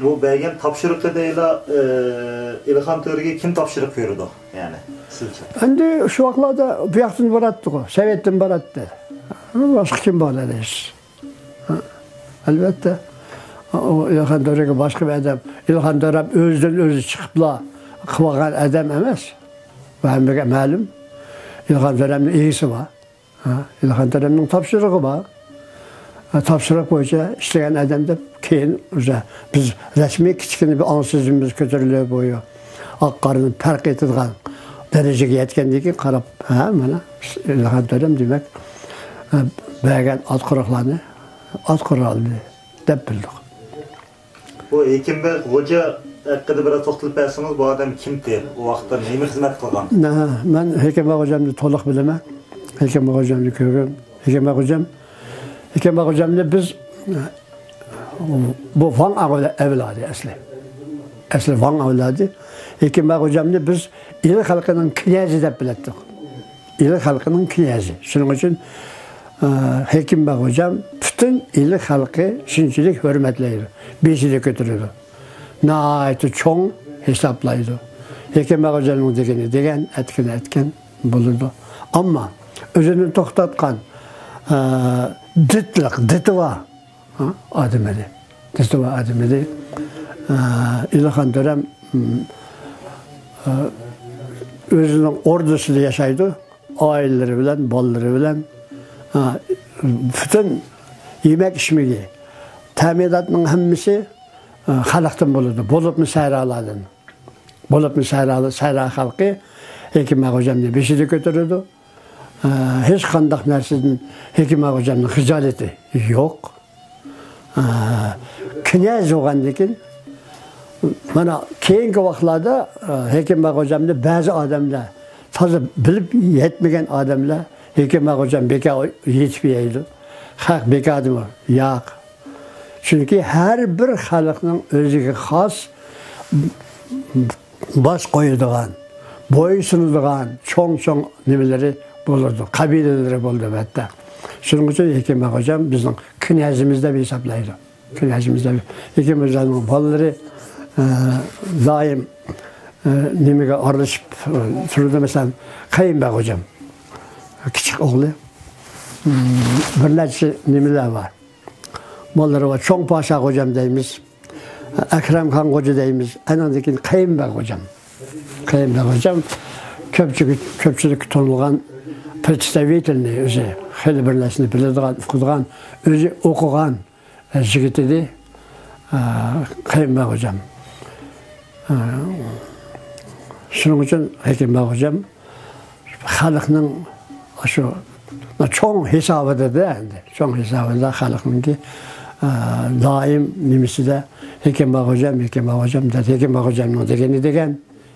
بۇ بەرگەن تاپشۇرۇقىدىلا، ئە، ئېلىخان تۆرىگە كىم تاپشۇرۇق بېرىدۇ؟ يەنى، سىزچە؟ ئەمدى شۇ ۋاقىتلاردا بۇ ياقتىن باراتتىغۇ، سوۋېتتىن باراتتى. باشقا كىم بار دەيسىز؟ ئەلۋەتتە، ئۇ ئېلىخان تۆرەمگە باشقا بىر ئادەم، ئېلىخان تۆرەم ئۆزىدىن ئۆزى چىقىپلا قىلىۋالغان ئادەم ئەمەس. بۇ ھەممىگە مەلۇم. ئېلىخان تۆرەمنىڭ ئىگىسى بار. ھە، ئېلىخان تۆرەمنىڭ تاپشۇرۇقى بار. ھە، تاپشۇرۇق بويىچە ئىشلىگەن ئادەم دەپ كېيىن ئۆزى، بىز رەسمىي كىچىككىنە بىر ئاڭ سېزىمىمىز كۆتۈرۈلۈپ، بۇ ئاق قارىنى پەرق ئېتىدىغان دەرىجىگە يەتكەندىن كېيىن قاراپ، ھە، مانا، ئېلىخان تۆرەم دېمەك، ھە، بەرگەن ئات قوراللارنى ئات قورالى دەپ بىلدۇق. بۇ ھېكىم بەگ خوجا ھەققىدە بىراز توختىلىپ بەرسىڭىز، بۇ ئادەم كىمتى؟ ئۇ ۋاقىتتا نېمە خىزمەت قىلغان؟ نە، مەن ھېكىم بەگ خوجامنى تولۇق بىلىمەن. ھېكىم بەگ خوجامنى كۆرگەن. ھېكىم بەگ خوجام، ھېكىم بەگ خوجامنى بىز، بۇ ۋاڭ ئەۋلا-، ئەۋلادى ئەسلى. ئەسلى ۋاڭ ئەۋلادى. ھېكىم بەگ خوجامنى بىز ئىلى خەلقىنىڭ كىنەزى دەپ بىلەتتۇق. ئىلى خەلقىنىڭ كىنەزى. شۇنىڭ ئۈچۈن، ئە، ھېكىم بەگ خوجام پۈتۈن ئىلى خەلقى شۇنچىلىك ھۆرمەتلەيدۇ، بېشىدا كۆتۈرىدۇ. ناھايىتى چوڭ ھېسابلايدۇ. ھېكىم بەگ خوجامنىڭ دېگىنى دېگەن، ئەتكىنى ئەتكەن بولىدۇ. ئەمما ئۆزىنى توختاتقان، ئە، دىتلىق، دىتى بار، ھە، ئادەم ئىدى. دىتى بار ئادەم ئىدى. ئە، ئېلىخان تۆرەم، ئە، ئۆزىنىڭ ئوردىسىدا ياشايدۇ. ئائىلىلىرى بىلەن، بالىلىرى بىلەن. ھە، پۈتۈن يېمەك ئىچمىكى، تەمىناتنىڭ ھەممىسى، ھە، خەلقتىن بولىدۇ. بولۇپمۇ سەھرالاردىن. بولۇپمۇ سەھرا، سەھرا خەلقى ھېكىم ئاغا خوجامنى بېشىدا كۆتۈرىدۇ. ھە، ھېچقانداق نەرسىدىن ھېكىم ئاغا خوجامنىڭ خىجالىتى يوق. ئە، كىنەز بولغاندىن كېيىن، مانا، كېيىنكى ۋاقىتلاردا، ئە، ھېكىم ئاغا خوجامنى بەزى ئادەملەر، تازا بىلىپ يەتمىگەن ئادەملەر، ھېكىم ئاغا خوجام بىكار يېتىپ يەيدۇ، خەق بىكار دېمە، ياق. چۈنكى ھەر بىر خەلقنىڭ ئۆزىگە خاس باش قويىدىغان، بويسۇنىدىغان چوڭ-چوڭ نېمىلىرى بولىدۇ، قەبىلىلىرى بولىدۇ، ئەلۋەتتە. شۇنىڭ ئۈچۈن ھېكىم ئاغا خوجام بىزنىڭ كىنەزىمىز دەپ ھېسابلايدۇ. كىنەزىمىز دەپ. ھېكىم ئاغا خوجامنىڭ بالىلىرى، ئە، دائىم، ئە، نېمىگە ئارىلىشىپ، ئە، تۇرىدۇ. مەسىلەن، قەيۇم بەگ خوجام، كىچىك ئوغلى، ئىم، بىر نەچچە نېمىلەر بار. بالىلىرى بار. چوڭ پاشا خوجام دەيمىز. ئەكرەمخان خوجا دەيمىز، ئانىڭدىن كېيىن قەيۇم بەگ خوجام. قەيۇم بەگ خوجام كۆپچىلىك، كۆپچىلىككە تونۇلغان پرېدستاۋىتېلنى ئۆزى، خېلى بىر نەرسىنى بىلىدىغان، ئۇقىدىغان، ئۆزى ئوقۇغان، ئە، يىگىت ئىدى. ئە، قەيۇم بەگ خوجام. ئە، شۇنىڭ ئۈچۈن ھېكىم بەگ خوجام خەلقنىڭ شۇ چوڭ ھېسابىدا-دە، ئەمدى چوڭ ھېسابىدا خەلقنىڭكى، ئە، دائىم نېمىسىدە ھېكىم بەگ خوجام، ھېكىم بەگ خوجام دەپ، ھېكىم بەگ خوجامنىڭ دېگىنى دېگەن،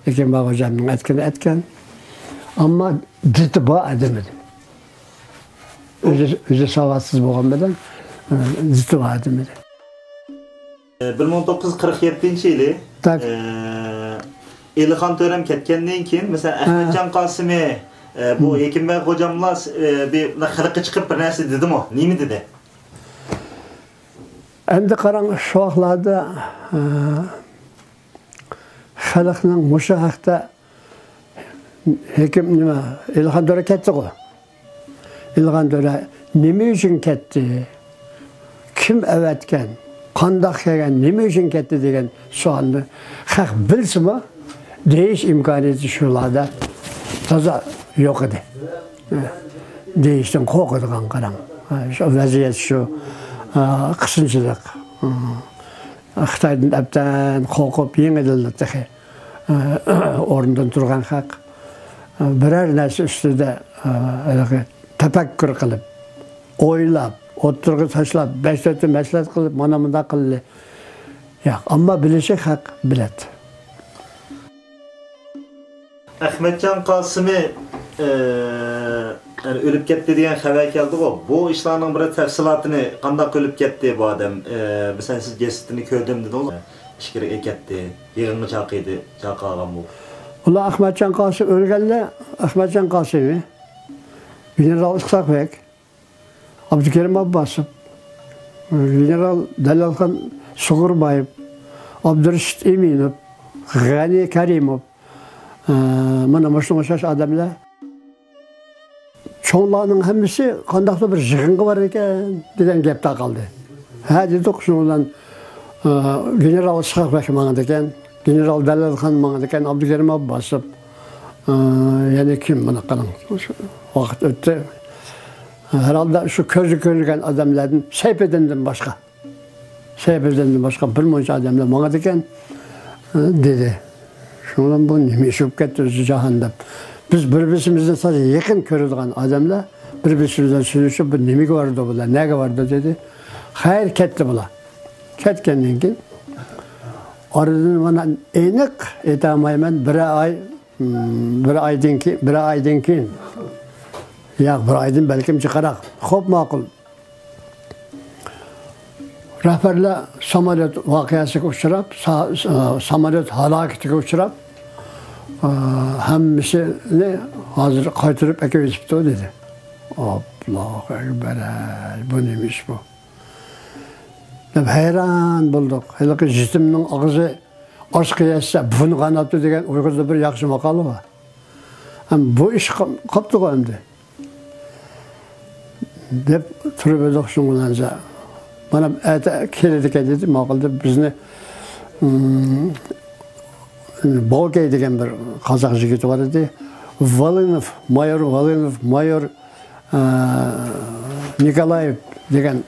ھېكىم بەگ خوجامنىڭ ئېيتقىنى ئېيتقان. ئەمما دىتى بار ئادەم ئىدى. ئۆزى، ئۆزى ساۋاتسىز بولغان بىلەن، ئە، دىتى بار ئادەم ئىدى. بىر مىڭ توققۇز يۈز قىرىق يەتتىنچى يىلى، تاك. ئە، ئېلىخان تۆرەم كەتكەندىن كېيىن، مەسىلەن، ئەخمەتجان قاسىمى، ئە، بۇ ھېكىم بەگ خوجاملار، ئە، بىر خەلققە چىقىپ بىر نەرسە دېدىمۇ؟ نېمە دېدى؟ ئەمدى قاراڭ، شۇ ۋاقىتلاردا، ئە، خەلقنىڭ مۇشۇ ھەقتە ھېكىم، نېمە، ئېلىخان تۆرە كەتتىغۇ. ئېلىخان تۆرە نېمە ئۈچۈن كەتتى؟ كىم ئەۋەتكەن؟ قانداق كەلگەن؟ نېمە ئۈچۈن كەتتى دېگەن سوئالنى خەق بىلسىمۇ، دېيىش ئىمكانىيىتى شۇلاردا تازا يوق ئىدى. دېيىشتىن قورقىدىغان، قاراڭ. شۇ ۋەزىيەت شۇ، قىسىنچىلىق. خىتايدىن ئەبدان قورقۇپ، يېڭىدىنلا تېخى ئورنىدىن تۇرغان خەق، بىرەر نەرسە ئۈستىدە، ھېلىقى تەپەككۇر قىلىپ، ئويلاپ، ئوتتۇرىغا تاشلاپ، بەش تۆتتە مەسلىھەت قىلىپ، مانا مۇنداق قىلدى. ياق، ئەمما بىلىشى خەق بىلەتتى. ئەخمەتجان قاسىمى، ئە، يەنى ئۆلۈپ كەتتى دېگەن خەۋەر كەلدىغۇ. بۇ ئىشلارنىڭ بىر تەپسىلاتىنى، قانداق ئۆلۈپ كەتتى بۇ ئادەم؟ ئە، مەسىلەن، سىز جەسىتىنى كۆردۈم دېدىڭىز. ئىچكىرىگە كەتتى، يىغىنغا چاقىردى، چاقىرغان بۇ. ئۇلار ئەخمەتجان قاسىم ئۆلگەندە، ئەخمەتجان قاسىمى، گېنېرال ئىسھاق بەگ، ئابدۇكېرىم ئابباسوف، گېنېرال دەلەلخان سۇغۇربايېۋ، ئابدۇرېشىت ئىمىنوف، غەنى كەرىموف، ئە، مانا مۇشۇنىڭغا ئوخشاش ئادەملەر. چوڭلارنىڭ ھەممىسى قانداقتۇر بىر يىغىنغا بارىدىكەن دېگەن گەپ تارقالدى. ھە دېدۇق، شۇنىڭ بىلەن، ئە، گېنېرال ئىسھاق بەگ ماڭىدىكەن، گېنېرال دەلەلخان ماڭىدىكەن، ئابدۇكېرىم ئابباسوف، ئە، يەنە كىم، مانا قاراڭ، ۋاقىت ئۆتتى. ھەرھالدا شۇ كۆزگە كۆرۈنگەن ئادەملەردىن، سەيپىدىندىن باشقا. سەيپىدىندىن باشقا بىر مۇنچە ئادەملەر ماڭىدىكەن، دېدى. شۇنىڭ بىلەن بۇ نېمە ئىش بولۇپ كەتتى ئۆزى جاھان دەپ. بىز بىر-بىرىمىزنى تازا يېقىن كۆرىدىغان ئادەملەر بىر-بىرسى بىلەن سۆزلىشىپ، بۇ نېمىگە بارىدۇ بۇلار، نەگە بارىدۇ دېدى. خەير، كەتتى بۇلار. كەتكەندىن كېيىن ئارىدىن مانا ئېنىق ئېيتالمايمەن، بىر ئاي، بىر ئايدىن كېيىن، بىر ئايدىن كېيىن. ياق، بىر ئايدىن بەلكىم جىقراق. خوپ، ماقۇل. رەھبەرلەر ساموليوت ۋەقەسىگە ئۇچراپ، سا-، سا-، ساموليوت ھالاكىتىگە ئۇچراپ، ئا، ھەممىسىنى ھازىر قايتۇرۇپ ئەكىۋېتىپتۇ، دېدى. ئاللاھۇ ئەكبەر، ھەي، بۇ نېمە ئىش بۇ؟ دەپ ھەيران بولدۇق. ھېلىقى يېتىمنىڭ ئاغزى ئاشقا يەتسە، بۇرنى قاناپتۇ دېگەن ئۇيغۇردا بىر ياخشى ماقال بار. ھەم بۇ ئىش قا-، قاپتۇغۇ ئەمدى. دەپ تۇرۇپ ئىدۇق شۇنىڭ بىلەن. مانا ئەتە كېلىدىكەن دېدى، ماقۇل دەپ بىزنى، ئىم، بوۋكەي دېگەن بىر قازاق يىگىتى بار ئىدى. ۋالىنوف، مايور ۋالىنوف، مايور، ئە، نىكولايېۋ دېگەن.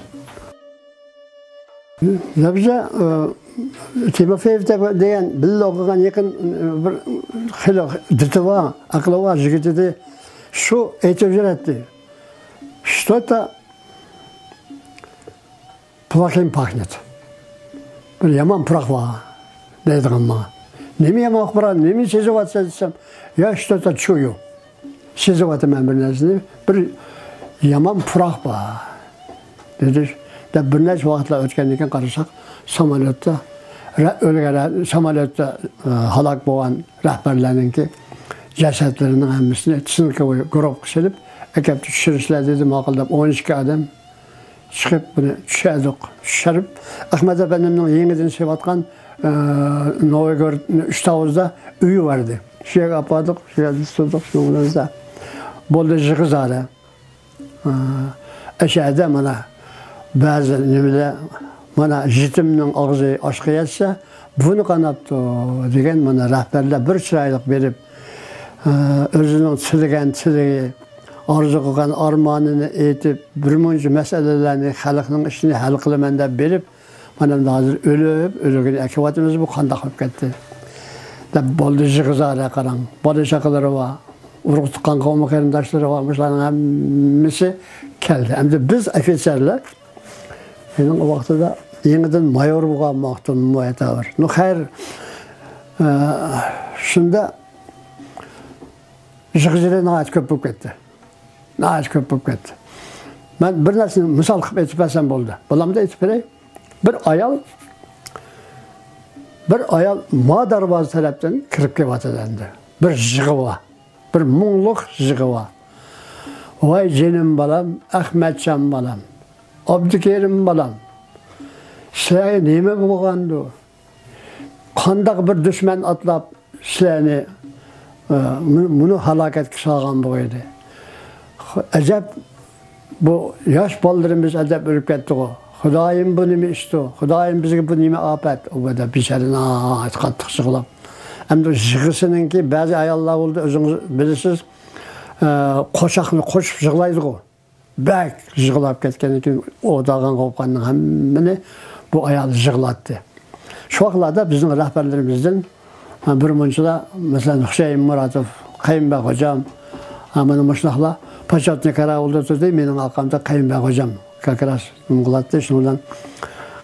لەبزە، ئە، تىموفېيېف دەپ دېگەن بىللە ئوقۇغان يېقىن، ئە، بىر خېلى دىتى بار، ئەقلى بار يىگىت ئىدى. شۇ ئېيتىپ يۈرەتتى. Что-то плохим пахнет. بىر يامان پۇراق بار دەيدىغان ماڭا. نېمە يامان پۇراق، نېمە سېزىۋاتىسەن دېسەم، يا что-то чую. سېزىۋاتىمەن بىر نەرسىنى، بىر يامان پۇراق بار دېدى. دەپ بىر نەچچە ۋاقىتلار ئۆتكەندىن كېيىن قارىساق، ساموليوتتا رە-، ئۆلگەن رە-، ساموليوتتا، ئە، ھالاك بولغان رەھبەرلەرنىڭكى جەسەتلىرىنىڭ ھەممىسىنى تىنكوۋوي گۇرۇپپىغا سېلىپ، ئەكەپ چۈشۈرۈشلەر دېدى، ماقۇل دەپ ئون ئىككى ئادەم چىقىپ، بۇنى چۈشەردۇق. چۈشۈرۈپ، ئەخمەت ئەپەندىمنىڭ يېڭىدىن سېلىۋاتقان، ئە، نوۋىگورود ئۈچ تاۋۇزدا ئۆيى بار ئىدى. شۇ يەرگە ئاپاردۇق، شۇ يەردە تۇردۇق، شۇنىڭ بىلەن بولدى يىغىزارە. ئە، ئەشەدە مانا بەزى نېمىلەر، مانا يېتىمنىڭ ئاغزى ئاشقا يەتسە، بۇنى قاناپتۇ دېگەن مانا رەھبەرلەر بىر چىرايلىق بېرىپ، ئە، ئۆزىنىڭ تىلىگەن تىلىگى، ئارزۇ قىلغان ئارمانىنى ئېيتىپ، بىر مۇنچە مەسىلىلەرنى، خەلقنىڭ ئىشىنى ھەل قىلىمەن دەپ بېرىپ، مانا ئەمدى ھازىر ئۆلۈپ، ئۆلۈكىنى ئەكىۋاتىمىز، بۇ قانداق بولۇپ كەتتى دەپ بولدى يىغىزارە قاراڭ. بالا چاقىلىرى بار، ئۇرۇق تۇغقان قوۋم قېرىنداشلىرى بار، مۇشۇلارنىڭ ھەممىسى كەلدى. ئەمدى بىز ئوفىتسېرلار، مېنىڭ ئۇ ۋاقتىدا يېڭىدىن مايور بولغان ۋاقتىم بۇ ئەتەۋر. نۇ خەير، ئە، شۇندا يىغىزارە ناھايىتى كۆپ بولۇپ كەتتى. ناھايىتى كۆپ بولۇپ كەتتى. مەن بىر نەرسىنى مىسال قىلىپ ئېيتىپ بەرسەم بولدى. بولامدۇ ئېيتىپ بېرەي؟ بىر ئايال، بىر ئايال ما دەرۋازا تەرەپتىن كىرىپ كېلىۋاتىدۇ ئەمدى. بىر يىغا بار. بىر مۇڭلۇق يىغا بار. ۋاي جېنىم بالام، ئەخمەتجان بالام، ئابدۇكېرىم بالام. سىلەرگە نېمە بولغاندۇ؟ قانداق بىر دۈشمەن ئاتلاپ سىلەرنى، ئە، مۇ-، مۇنۇ ھالاكەتكە سالغان بولغىيدى؟ خو-، ئەجەب، بۇ ياش بالىلىرىمىز ئەجەب ئۆلۈپ كەتتىغۇ؟ خۇدايىم، بۇ نېمە ئىشتۇ؟ خۇدايىم، بىزگە بۇ نېمە ئاپەت؟ ئۇ بىچارە ناھايىتى قاتتىق يىغلاپ. ئەمدى يىغىسىنىڭكى بەزى ئاياللار بولدى، ئۆزىڭىز بىلىسىز، ئە، قوشاقنى قوشۇپ يىغلايدىغۇ. بەك يىغلاپ كەتكەندىن كېيىن، ئوتاغان قوپقاننىڭ ھەممىنى بۇ ئايال يىغلاتتى. شۇ ۋاقىتلاردا بىزنىڭ رەھبەرلىرىمىزدىن، ھە، بىر مۇنچىلا، مەسىلەن، خۇشەيىن مۇراتوف، قەيۇمبەگ خوجام، ھە، مانا مۇشۇنداقلا پوچوتنىي قاراۋۇلدا تۇردى، مېنىڭ ئارقامدا قەيۇمبەگ خوجام كاكراس نېمە قىلاتتى، شۇنىڭ بىلەن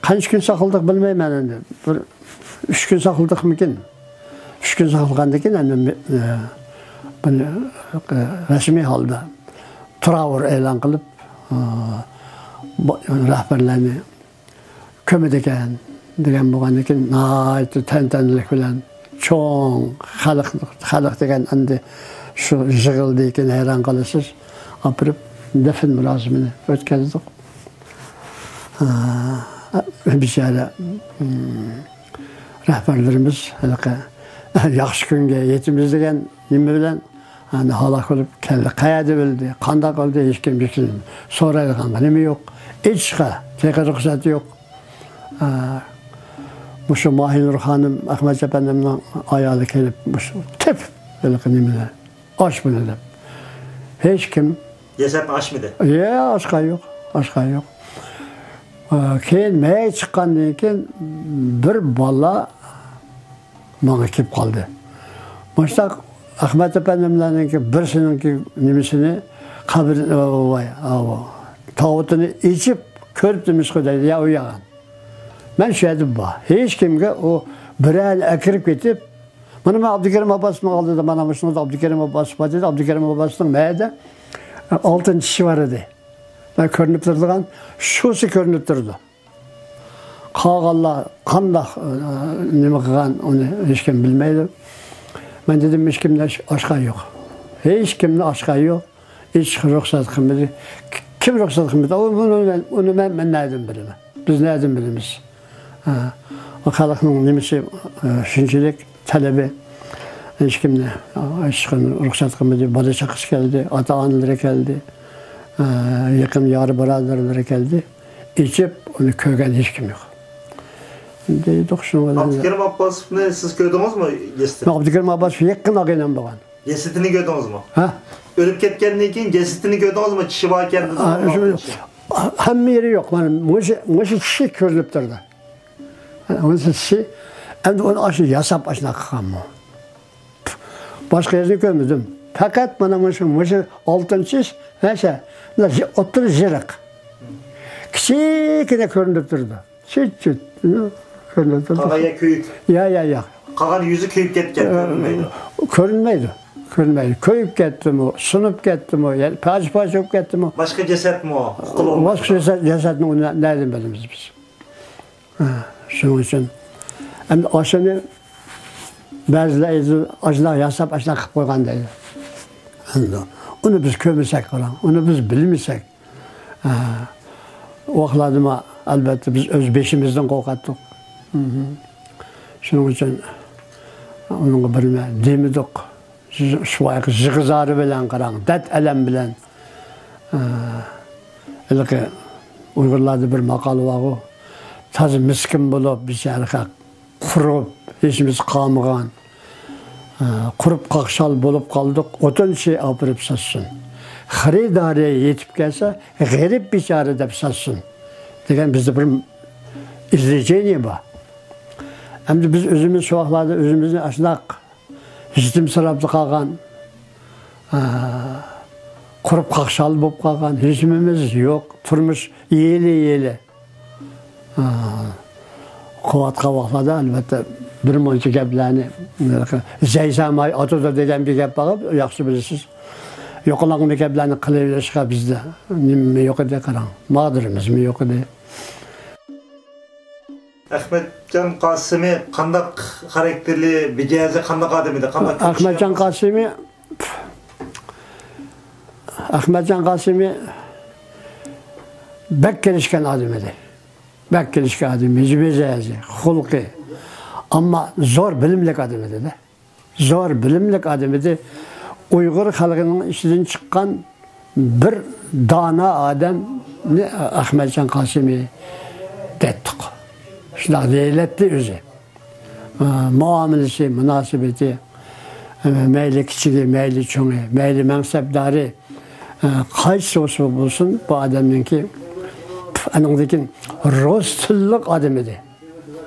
قانچە كۈن ساقلىدۇق بىلمەيمەن ئەمدى. بىر ئۈچ كۈن ساقلىدۇقمىكىن؟ ئۈچ كۈن ساقلىغاندىن كېيىن ئەمدى، ئە، بۇنى، ئە، رەسمىي ھالدا تراۋر ئېلان قىلىپ، ئە، بۇ رەھبەرلەرنى كۆمىدىكەن دېگەن بولغاندىن كېيىن، ناھايىتى تەنتەنىلىك بىلەن چوڭ خەلق، خەلق دېگەن ئەمدى شۇ يىغىلدىكىن ھەيران قالىسىز، ئاپىرىپ دەپنە مۇراسىمىنى ئۆتكۈزدۇق. ئە، بىچارە، ئىم، رەھبەرلىرىمىز ھېلىقى ياخشى كۈنگە يېتىمىز دېگەن نېمە بىلەن، ئەنە، ھالاك بولۇپ كەلدى. قەيەردە ئۆلدى، قانداق ئۆلدى، ھېچكىم، ھېچكىم سورايدىغانغا نېمە يوق. ئېيتىشقا تېخى رۇخسەت يوق. ئە، مۇشۇ ماھىنۇر خانىم، ئەخمەت ئەپەندىمنىڭ ئايالى كېلىپ، مۇشۇ تېپىپ ھېلىقى نېمىنى، ئاچ بۇنى دەپ. ھېچكىم ياساپ ئاچمىدى؟ يا، ئاچقان يوق، ئاچقان يوق. ئە، كېيىن مەيىت چىققاندىن كېيىن بىر بالا ماڭا كېلىپ قالدى. مۇشۇنداق ئەخمەت ئەپەندىملەرنىڭكى بىرسىنىڭكى نېمىسىنى، قەبرە، ۋاي، ئاۋۇ، تاۋۇتىنى ئېچىپ كۆرۈپتىمىزغۇ دەيدۇ، يا ئۇ ياغان. مەن شۇ يەردە بار. ھېچكىمگە ئۇ بىرەرنى ئەكىرىپ كېتىپ، مانا مەن ئابدۇكېرىم ئابباسنىڭ ئالدىدا، مانا مۇشۇنىڭدا ئابدۇكېرىم ئابباس بار دېدى. ئابدۇكېرىم ئابباسنىڭ مەيدە ئالتىنچىسى بار ئىدى. مانا كۆرۈنۈپ تۇرىدىغان، شۇسى كۆرۈنۈپ تۇرىدۇ. قالغانلار قانداق، ئە، نېمە قىلغان، ئۇنى ھېچكىم بىلمەيدۇ. مەن دېدىم، ھېچكىمنى ئاچ-، ئاچقان يوق. ھېچكىمنى ئاچقان يوق. ھېچ رۇخسەت قىلمىدى. كىم رۇخسەت قىلمىدى؟ ئۇ، ئۇنى، ئۇنى مەن، مەن نەدىن بىلىمەن؟ بىز نەدىن بىلىمىز؟ ھە، ئۇ خەلقنىڭ نېمىسى، ئە، شۇنچىلىك تەلىپى، ھېچكىمنى، ئە، ھېچكىم رۇخسەت قىلمىدى. بالا چاقىسى كەلدى، ئاتا ئانىلىرى كەلدى، ئە، يېقىن يار بۇرادەرلىرى كەلدى. ئېچىپ، ئۇنى كۆرگەن ھېچكىم يوق. دەيدۇق شۇنىڭ بىلەن. ئابدۇكېرىم ئابباسوفنى سىز كۆردىڭىزمۇ جەسىتىنى؟ ئابدۇكېرىم ئابباسوف يېقىن ئاغىنەم بولغان. جەسىتىنى كۆردىڭىزمۇ؟ ھە؟ ئۆلۈپ كەتكەندىن كېيىن جەسىتىنى كۆردىڭىزمۇ؟ چىشى بار ئىكەن، ھە، شۇ، ھەممە يېرى يوق. مانا مۇشۇ، مۇشۇ چىشى كۆرۈنۈپ تۇرىدۇ. ھە، مۇشۇ چىشى. ئەمدى ئۇنى ئاشۇ ياساپ ئاشۇنداق قىلغانمۇ؟ باشقا يەرنى كۆرمىدىم. پەقەت مانا مۇشۇ، مۇشۇ ئالتىنچى ئىش، ماشە، مۇنداق يە-، ئوتتۇرا يېرىق. كىچىككىنە كۆرۈنۈپ تۇرىدۇ. چۈت-چۈت، كۆرۈنۈپ تۇرىدۇ. قالغان يەر كۆيۈك. يا، يا، يا. قالغان يۈزى كۆيۈپ كەتكەن، ئە، كۆرۈنمەيدۇ. كۆرۈنمەيدۇ، كۆرۈنمەيدۇ. كۆيۈپ كەتتىمۇ، سۇنۇپ كەتتىمۇ، يا پارچە-پارچە بولۇپ كەتتىمۇ. باشقا جەسەتمۇ؟ باشقا جەسەت، جەسەتنى نە-، نەدىن بىلىمىز بىز؟ ھە، شۇنىڭ ئۈچۈن ئەمدى ئاشۇنى بەزىلەر ئېيتىدۇ، ئاشۇنداق ياساپ، ئاشۇنداق قىلىپ قويغان دەيدۇ. ئەمدى ئۇنى بىز كۆرمىسەك، قاراڭ، ئۇنى بىز بىلمىسەك، ھە، ئۇ ۋاقىتلاردىمۇ ئەلۋەتتە بىز ئۆز بېشىمىزدىن قورقاتتۇق. شۇنىڭ ئۈچۈن ئۇنىڭغا بىر نېمە دېمىدۇق. شۇ، شۇ بايىقى يىغا-زارى بىلەن قاراڭ، دەرد-ئەلەم بىلەن، ئە، ھېلىقى ئۇيغۇرلاردا بىر ماقال بارغۇ، تازا مىسكىن بولۇپ، بىچارە خەق قۇرۇپ، ھېچنېمىسى قالمىغان، ئە، قۇرۇپ قاقشال بولۇپ قالدۇق، ئوتۇنچى ئاپىرىپ ساتسۇن. خېرىدارى يېتىپ كەلسە، غېرىب بىچارە دەپ ساتسۇن، دېگەن بىزدە بىر ئىزلىجېنىيە بار. ئەمدى بىز ئۆزىمىز شۇ ۋاقىتلاردا ئۆزىمىزنى ئاشۇنداق يېتىمسىراپلا قالغان، ئا، قۇرۇپ قاقشال بولۇپ قالغان، ھېچنېمىمىز يوق، تۇرمۇش يېلى-يېلى. ئا، قوۋاتقان ۋاقىتلاردا، ئەلۋەتتە، بىر مۇنچە گەپلەرنى، زەيسەماي ئاتىدۇ دېگەن بىر گەپ بار، ياخشى بىلىسىز. يوقىلاڭ بىر گەپلەرنى قىلىۋېلىشقا بىزدە نېمە يوق ئىدى، قاراڭ. مادىرىمىزمۇ يوق ئىدى. ئەخمەتجان قاسىمى قانداق خاراكتېرلى، مىجەزى قانداق ئادەم ئىدى؟ قانداق كىشى؟ ئەخمەتجان قاسىمى، ئەخمەتجان قاسىمى بەك كېلىشكەن ئادەم ئىدى. بەك كېلىشكەن ئادەم، مىجەزى، خۇلقى. ئەمما زور بىلىملىك ئادەم ئىدى-دە. زور بىلىملىك ئادەم ئىدى. ئۇيغۇر خەلقىنىڭ ئىچىدىن چىققان بىر دانا ئادەمنى ئەخمەتجان قاسىمى دەتتۇق. شۇنداق دېيىلەتتى ئۆزى. ئە، مۇئامىلىسى، مۇناسىۋىتى، ئە، مەيلى كىچىكى، مەيلى چوڭى، مەيلى مەنسەپدارى، ئە، قايسى بولسا بولسۇن، بۇ ئادەمنىڭكى، ئانىڭدىن كېيىن رۇس تىللىق ئادەم ئىدى.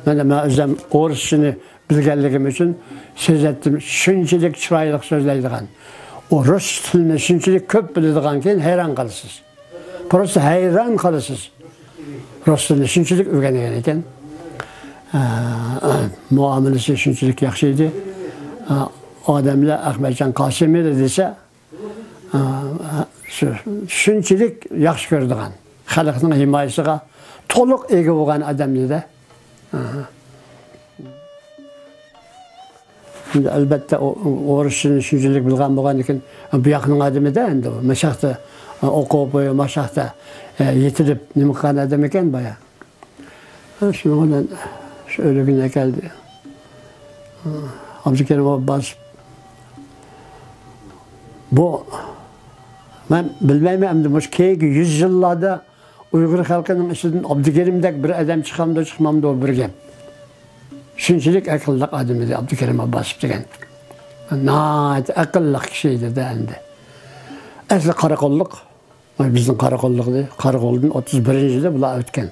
مانا مەن ئۆزۈم ئورۇسچىنى بىلگەنلىكىم ئۈچۈن سۆزلەتتىم. شۇنچىلىك چىرايلىق سۆزلەيدىغان، ئۇ رۇس تىلىنى شۇنچىلىك كۆپ بىلىدىغانكەن، ھەيران قالىسىز. پروستا ھەيران قالىسىز. رۇس تىلىنى شۇنچىلىك ئۆگەنگەن ئىكەن. ئە، مۇئامىلىسى شۇنچىلىك ياخشى ئىدى. ئە، ئادەملەر ئەخمەتجان قاسىمى دېسە، ئە، شۇ، شۇنچىلىك ياخشى كۆرىدىغان، خەلقنىڭ ھىمايىسىغا تولۇق ئىگە بولغان ئادەم ئىدى. ئەلۋەتتە، ئۇ، ئۇ ئورۇسچىنى شۇنچىلىك بىلغان بولغاندىكىن، بۇ ياقنىڭ ئادىمى-دە ئەمدى ئۇ. مۇشاقتا ئوقۇپ، مۇشاقتا، ئە، يېتىلىپ نېمە قىلغان ئادەم ئىكەن بايا. شۇنىڭ بىلەن شۇ ئۆلۈكىنى ئەكەلدى. ئابدۇكېرىم ئابباسوف. بۇ، مەن بىلمەيمەن ئەمدى مۇشۇ كېيىنكى يۈز يىللاردا ئۇيغۇر خەلقىنىڭ ئىچىدىن ئابدۇكېرىمدەك بىر ئادەم چىقامدۇ، چىقمامدۇ بىر گەپ. شۇنچىلىك ئەقىللىق ئادەم ئىدى ئابدۇكېرىم ئابباسوف دېگەن. ناھايىتى ئەقىللىق كىشى ئىدى-دە ئەمدى. ئەسلى قاراقوللۇق. بىزنىڭ قاراقوللۇق ئىدى. قاراقولدىن ئوتتۇز بىرىنچى يىلدا بۇلار ئۆتكەن.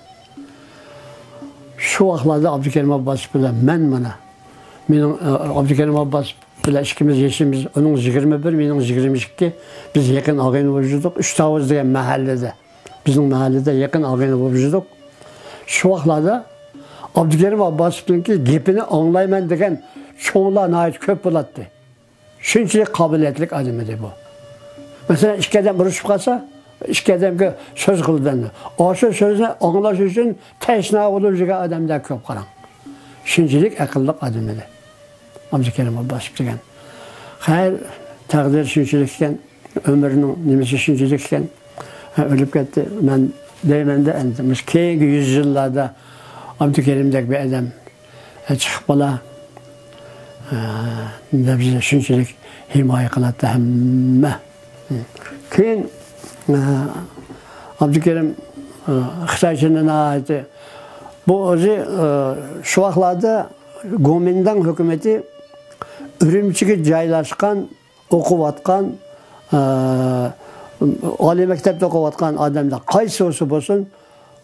شۇ ۋاقىتلاردا ئابدۇكېرىم ئابباسوف بىلەن مەن مانا. مېنىڭ، ئە، ئابدۇكېرىم ئابباسوف بىلەن ئىككىمىز يېشىمىز، ئۇنىڭ يىگىرمە بىر، مېنىڭ يىگىرمە ئىككى. بىز يېقىن ئاغىنە بولۇپ يۈردۇق. ئۈچ تاۋۇز دېگەن مەھەللىدە. بىزنىڭ مەھەللىدە يېقىن ئاغىنە بولۇپ يۈردۇق. شۇ ۋاقىتلاردا ئابدۇكېرىم ئابباسوفنىڭكى گېپىنى ئاڭلايمەن دېگەن چوڭلار ناھايىتى كۆپ بولاتتى. شۇنچىلىك قابىلىيەتلىك ئادەم ئىدى بۇ. مەسىلەن، ئىككى ئادەم ئۇرۇشۇپ قالسا، ئىككى ئادەمگە سۆز قىلىدۇ ئەمدى. ئاشۇ سۆزنى ئاڭلاش ئۈچۈن تەشنا بولۇپ يۈرگەن ئادەملەر كۆپ، قاراڭ. شۇنچىلىك ئەقىللىق ئادەم ئىدى ئابدۇكېرىم ئابباسوف دېگەن. خەير، تەقدىر شۇنچىلىك ئىكەن، ئۆمرىنىڭ نېمىسى شۇنچىلىك ئىكەن. ھە، ئۆلۈپ كەتتى. مەن دەيمەن-دە، ئەمدى مۇشۇ كېيىنكى يۈز يىللاردا ئابدۇكېرىمدەك بىر ئادەم، ھە، چىقىپ قالا، ھە، دەپ شۇنچىلىك ھىمايە قىلاتتى ھەممە. كېيىن، ھە، ئابدۇكېرىم، ھە، خىتايچىنى ناھايىتى بۇ ئۆزى، ئە، شۇ ۋاقىتلاردا گومىنداڭ ھۆكۈمىتى ئۈرۈمچىگە جايلاشقان، ئوقۇۋاتقان، ئە، ئالىي مەكتەپتە ئوقۇۋاتقان ئادەملەر قايسى بولسا بولسۇن،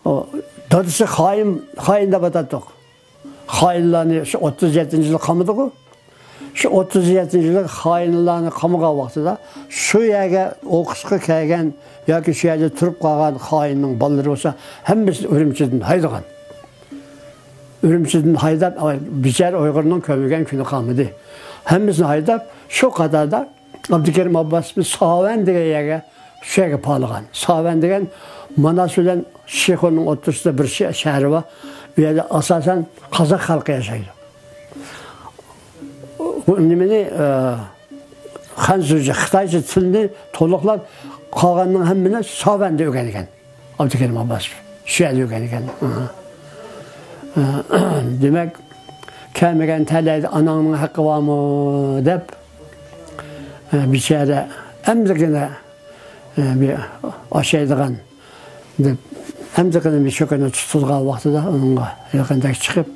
ئۇ، دادىسى خائىن، خائىن دەپ ئاتاتتۇق. خائىنلارنى شۇ ئوتتۇز يەتتىنچى يىلى قامىدىغۇ. شۇ ئوتتۇز يەتتىنچى يىلى خائىنلارنى قامىغان ۋاقتىدا شۇ يەرگە ئوقۇشقا كەلگەن ياكى شۇ يەردە تۇرۇپ قالغان خائىننىڭ بالىلىرى بولسا ھەممىسىنى ئۈرۈمچىدىن ھايدىغان. ئۈرۈمچىدىن ھايداپ، بىچارە ئۇيغۇرنىڭ كۆمۈلگەن كۈنى قالمىدى. ھەممىسىنى ھايداپ، شۇ قاتاردا ئابدۇكېرىم ئابباسوفنى ساۋەن دېگەن يەرگە، شۇ يەرگە پالىغان. ساۋەن دېگەن ماناس بىلەن شىخۇننىڭ ئوتتۇرىسىدا بىر شە-، شەھىرى بار. ئۇ يەردە ئاساسەن قازاق خەلقى ياشايدۇ. بۇ نېمىنى، ئە، خەنزۇچە، خىتايچە تىلنى تولۇقلاپ، قالغاننىڭ ھەممىنى ساۋەندە ئۆگەنگەن. ئابدۇكېرىم ئابباسوف شۇ يەردە ئۆگەنگەن. ئاھا. ئە، دېمەك، «كەلمىگەن تەلەيدە ئاناڭنىڭ ھەققى بارمۇ؟» دەپ، ئە، بىچارە ئەمدىگىنە، ئە، بىر ئاشايدىغان دەپ، ئەمدىگىنە بىر چۆكۈنە تۇتۇلغان ۋاقتىدا ئۇنىڭغا يېقىندەك چىقىپ،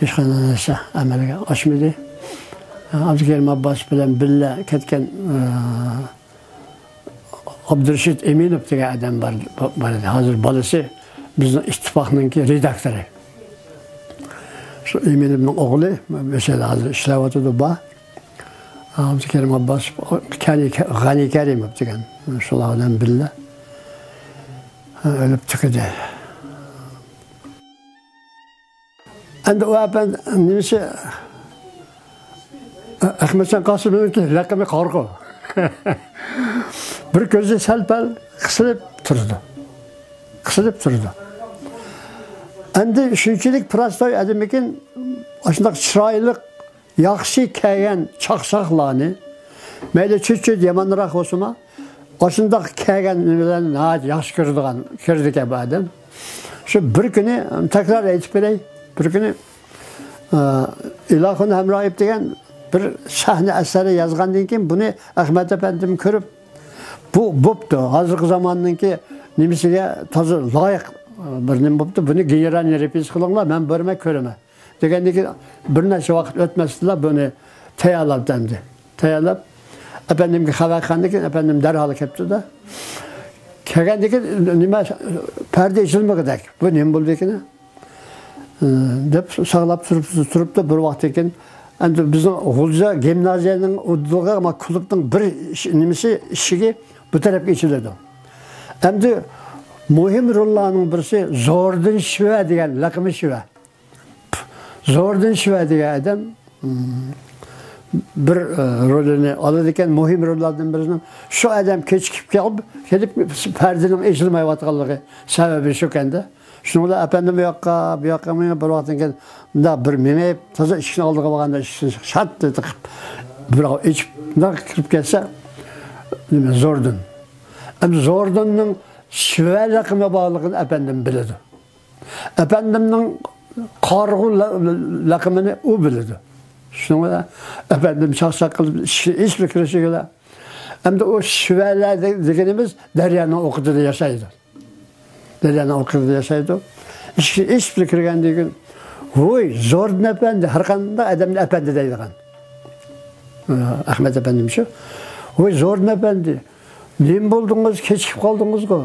ھېچقانداق نەرسە ئەمەلگە ئاشمىدى. ئابدۇكېرىم ئابباسوف بىلەن بىللە كەتكەن، ئە، ئابدۇرېشىت ئىمىنوف دېگەن ئادەم بار، بار ئىدى. ھازىر بالىسى بىزنىڭ ئىتتىپاقنىڭكى رېداكتورى. شۇ ئىمىنوفنىڭ ئوغلى مۇشۇ يەردە ھازىر ئىشلەۋاتىدۇ، بار. ئابدۇكېرىم ئابباسوف، كەرى-، غەنى كەرىموف دېگەن شۇلار بىلەن بىللە ئۆلۈپ تۈگىدى. ئەمدى ئۇ ئەپەندى نېمىسى، ئەخمەتجان قاسىمنىڭكى لەقىمى قارىغۇ. بىر كۆزى سەل-پەل قىسىلىپ تۇرىدۇ. قىسىلىپ تۇرىدۇ. ئەمدى شۇنچىلىك پىراستوي ئادەمكىن، ئاشۇنداق چىرايلىق، ياخشى كىيگەن چاقچاقلارنى، مەيلى چۆت-چۆت يامانراق بولسىمۇ، ئاشۇنداق كىيگەن بىلەن ناھايىتى ياخشى كۆرىدىغان، كۆرىدىكەن بۇ ئادەم. شۇ بىر كۈنى، تەكرار ئېيتىپ بېرەي، بىر كۈنى، ئە، ئىلاھۇن ھەمرايىپ دېگەن بىر سەھنە ئەسەرى يازغاندىن كېيىن، بۇنى ئەخمەت ئەپەندىم كۆرۈپ، بۇ بوپتۇ، ھازىرقى زاماننىڭكى نېمىسىگە تازا لايىق بىر نېمە بوپتۇ، بۇنى گېنېرالنىي رېپېتىتسىيە قىلىڭلار، مەن بارىمەن، كۆرىمەن. دېگەندىن كېيىن بىر نەچچە ۋاقىت ئۆتمەستىنلا بۇنى تەييارلاپتۇ ئەمدى. تەييارلاپ، ئەپەندىمگە خەۋەر قىلغاندىن كېيىن، ئەپەندىم دەرھال كەپتۇ-دە. كەلگەندىن كېيىن، نېمە، پەردە ئېچىلمىغۇدەك. بۇ نېمە بولدىكىن؟ دەپ ساقلاپ تۇرۇپ، تۇرۇپتۇ بىر ۋاقىتتىن كېيىن. ئەمدى بىزنىڭ غۇلجا گىمنازىيەنىڭ ئۇدۇلىغا، ما، كۇلۇبنىڭ بىر ئىش-، نېمىسى، ئىشىكى بۇ تەرەپكە ئېچىلىدۇ. ئەمدى مۇھىم روللارنىڭ بىرسى زوردىن شىۋە دېگەن، لەقىمى شىۋە. زوردىن شىۋە دېگەن ئادەم، م، بىر، ئە، رولىنى ئالىدىكەن، مۇھىم روللاردىن بىرىنىڭ. شۇ ئادەم كېچىكىپ كەلىپ، كېلىپ پەردىنىڭ ئېچىلمايۋاتقانلىقى سەۋەبى شۇكەندە. شۇنىڭ بىلەن ئەپەندىم بۇ ياققا، بۇ ياققا مېڭىپ، بىر ۋاقىتتىن كېيىن مۇنداق بىر مېڭىپ، تازا ئىشىكنىڭ ئالدىغا بارغاندا ئىشىكنى شارت تېقىپ، بىراۋ ئېچىپ، مۇنداق كىرىپ كەتسە، نېمە، زوردۇن. ئەمدى زوردۇننىڭ شىۋە لەقىمى بارلىقىنى ئەپەندىم بىلىدۇ. ئەپەندىمنىڭ قارىغۇ لە-، لەقىمىنى ئۇ بىلىدۇ. شۇنىڭ بىلەن ئەپەندىم چاقچاق قىلىپ ئىشىكنى ئېچىپ كىرىشىگىلا، ئەمدى ئۇ شىۋەلەر دە-، دېگىنىمىز دەريانىڭ ئوقىدىدا ياشايدۇ. دەريانىڭ ئوقىدىدا ياشايدۇ. ئىشىكنى ئېچىپ كىرگەندىن كېيىن، ۋوي، زوردۇن ئەپەندى، ھەر قانداق ئادەمنى ئەپەندى دەيدىغان. ئەخمەت ئەپەندىم شۇ. ۋوي، زوردۇن ئەپەندى، نېمە بولدىڭىز، كېچىكىپ قالدىڭىزغۇ؟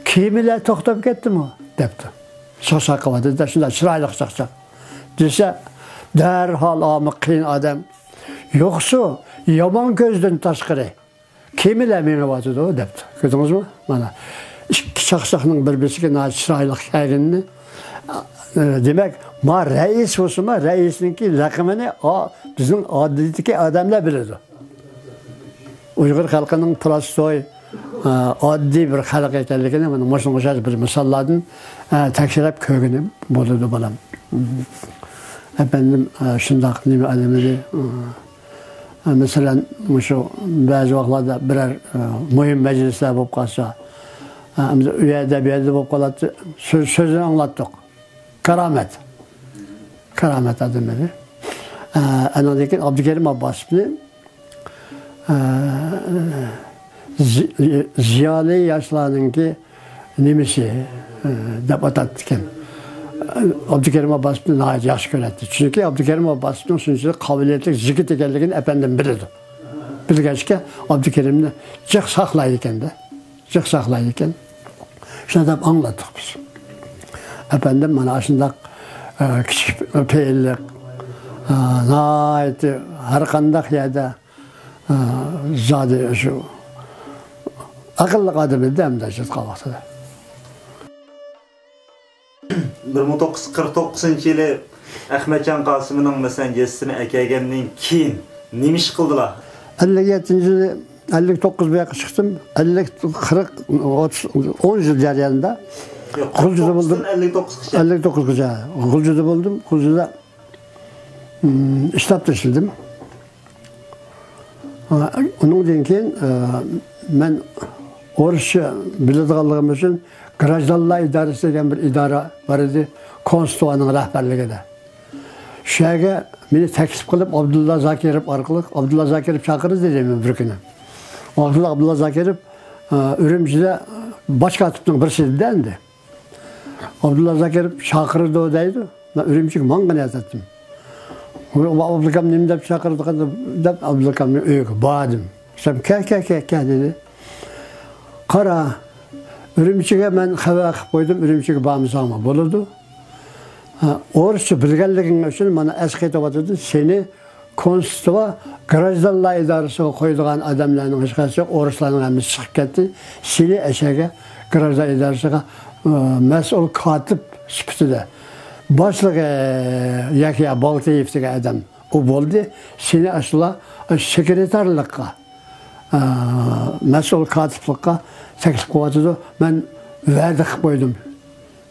كېمىلەر توختاپ كەتتىمۇ؟ دەپتۇ. چاقچاق قىلىۋاتىدۇ، شۇنداق چىرايلىق چاقچاق. دېسە، دەرھال ئامۇ قىيىن ئادەم، يوقسۇ، يامان كۆزدىن تاشقىرى كېمىلەر مېڭىۋاتىدۇ، دەپتۇ. كۆردىڭىزمۇ؟ مانا، ئىككى چاقچاقنىڭ بىر-بىرسىگە ناھايىتى چىرايلىق كەلگىنىنى. ئە، دېمەك، ما رەئىس بولسىمۇ، رەئىسنىڭكى لەقىمىنى، ئا، بىزنىڭ ئاددىيدىكى ئادەملەر بىلىدۇ. ئۇيغۇر خەلقىنىڭ پراستوي، ئە، ئاددىي بىر خەلق ئىكەنلىكىنى مانا مۇشۇنىڭغا ئوخشاش بىر مىساللاردىن، ئە، تەكشۈرۈپ كۆرگىنى بولىدۇ، بالام. ئەپەندىم، ئە، شۇنداق نېمە ئادەم ئىدى. ئە، مەسىلەن، مۇشۇ بەزى ۋاقىتلاردا بىرەر، ئە، مۇھىم مەجلىسلەر بولۇپ قالسا، ئە، ئەمدى ئۇ يەردە، بۇ يەردە بولۇپ قالاتتى، سۆز، سۆزىنى ئاڭلاتتۇق. كارامەت. كارامەت ئادەم ئىدى. ئە، ئاندىن كېيىن ئابدۇكېرىم ئابباسوفنى، ئە، زى-، زىيالىي ياشلارنىڭكى نېمىسى، ئە، دەپ ئاتاپتىكەن. ئابدۇكېرىم ئابباسوفنى ناھايىتى ياخشى كۆرەتتى. چۈنكى ئابدۇكېرىم ئابباسوفنىڭ شۇنچىلىك قابىلىيەتلىك يىگىت ئىكەنلىكىنى ئەپەندىم بىلىدۇ. بىلگەچكە ئابدۇكېرىمنى جىق ساقلايدىكەن-دە. جىق ساقلايدىكەن. شۇنداق دەپ ئاڭلاتتۇق بىز. ئەپەندىم مانا ئاشۇنداق، ئە، كىچىك پېئىللىق، ئە، ناھايىتى ھەر قانداق يەردە، ئە، زادى شۇ ئەقىللىق ئادەم ئىدى ئەمدى ئىشلەتكەن ۋاقتىدا. بىر مىڭ توققۇز يۈز قىرىق توققۇزىنچى يىلى ئەخمەتجان قاسىمنىڭ، مەسىلەن، يەسسىسىنى ئەكەلگەندىن كېيىن نېمە ئىش قىلدىلا؟ ئەللىك يەتتىنچى يىلى، ئەللىك توققۇز بۇ ياققا چىقتىم. ئەللىك، قىرىق، ئوتتۇز، ئون يىل جەريانىدا غۇلجىدا بولدۇم. ئەللىك توققۇزغىچە. ئەللىك توققۇزغىچە غۇلجىدا بولدۇم. غۇلجىدا، ئىم، ئىشلاپ تاشلىدىم. ئۇنىڭدىن كېيىن، ئە، مەن ئورۇسچە بىلىدىغانلىقىم ئۈچۈن گراژدانلار ئىدارىسى دېگەن بىر ئىدارە بار ئىدى، كونسۇلخانىنىڭ رەھبەرلىكىدە. شۇ يەرگە مېنى تەكلىپ قىلىپ، ئابدۇللا زاكىروف ئارقىلىق، ئابدۇللا زاكىروف چاقىردى دېدى مېنى بىر كۈنى. ۋاقتىدا ئابدۇللا زاكىروف، ئە، ئۈرۈمچىدە باش كاتىپنىڭ بىرسى ئىدى ئەمدى. ئابدۇللا زاكىروف چاقىرىدۇ دەيدۇ. مەن ئۈرۈمچىگە ماڭغىلى ياتاتتىم. ئابلىكام نېمە دەپ چاقىرىدىغان دەپ ئابلىكامنىڭ ئۆيىگە باردىم. دېسەم، كەل، كەل، كەل، كەل دېدى. قارا، ئۈرۈمچىگە مەن خەۋەر قىلىپ قويدۇم، ئۈرۈمچىگە بارمىساڭمۇ بولىدۇ. ھە، ئورۇسچە بىلگەنلىكىڭ ئۈچۈن مانا ئەسقېتىۋاتىدۇ. سېنى كونسۇلخانا گراژدانلار ئىدارىسىغا قويىدىغان ئادەملەرنىڭ ھېچقايسى يوق، ئورۇسلارنىڭ ھەممىسى چىقىپ كەتتى. سېنى ئەشەگە گراژدان ئىدارىسىغا، ئە، مەسئۇل كاتىپ سۈپىتىدە باشلىقى يەھيا بالتېيېف دېگەن ئادەم ئۇ بولدى. سېنى ئاشۇلار سېكرېتارلىققا، ئە، مەسئۇل كاتىپلىققا تەكلىپ قىلىۋاتىدۇ. مەن ۋەدە قىلىپ قويدۇم.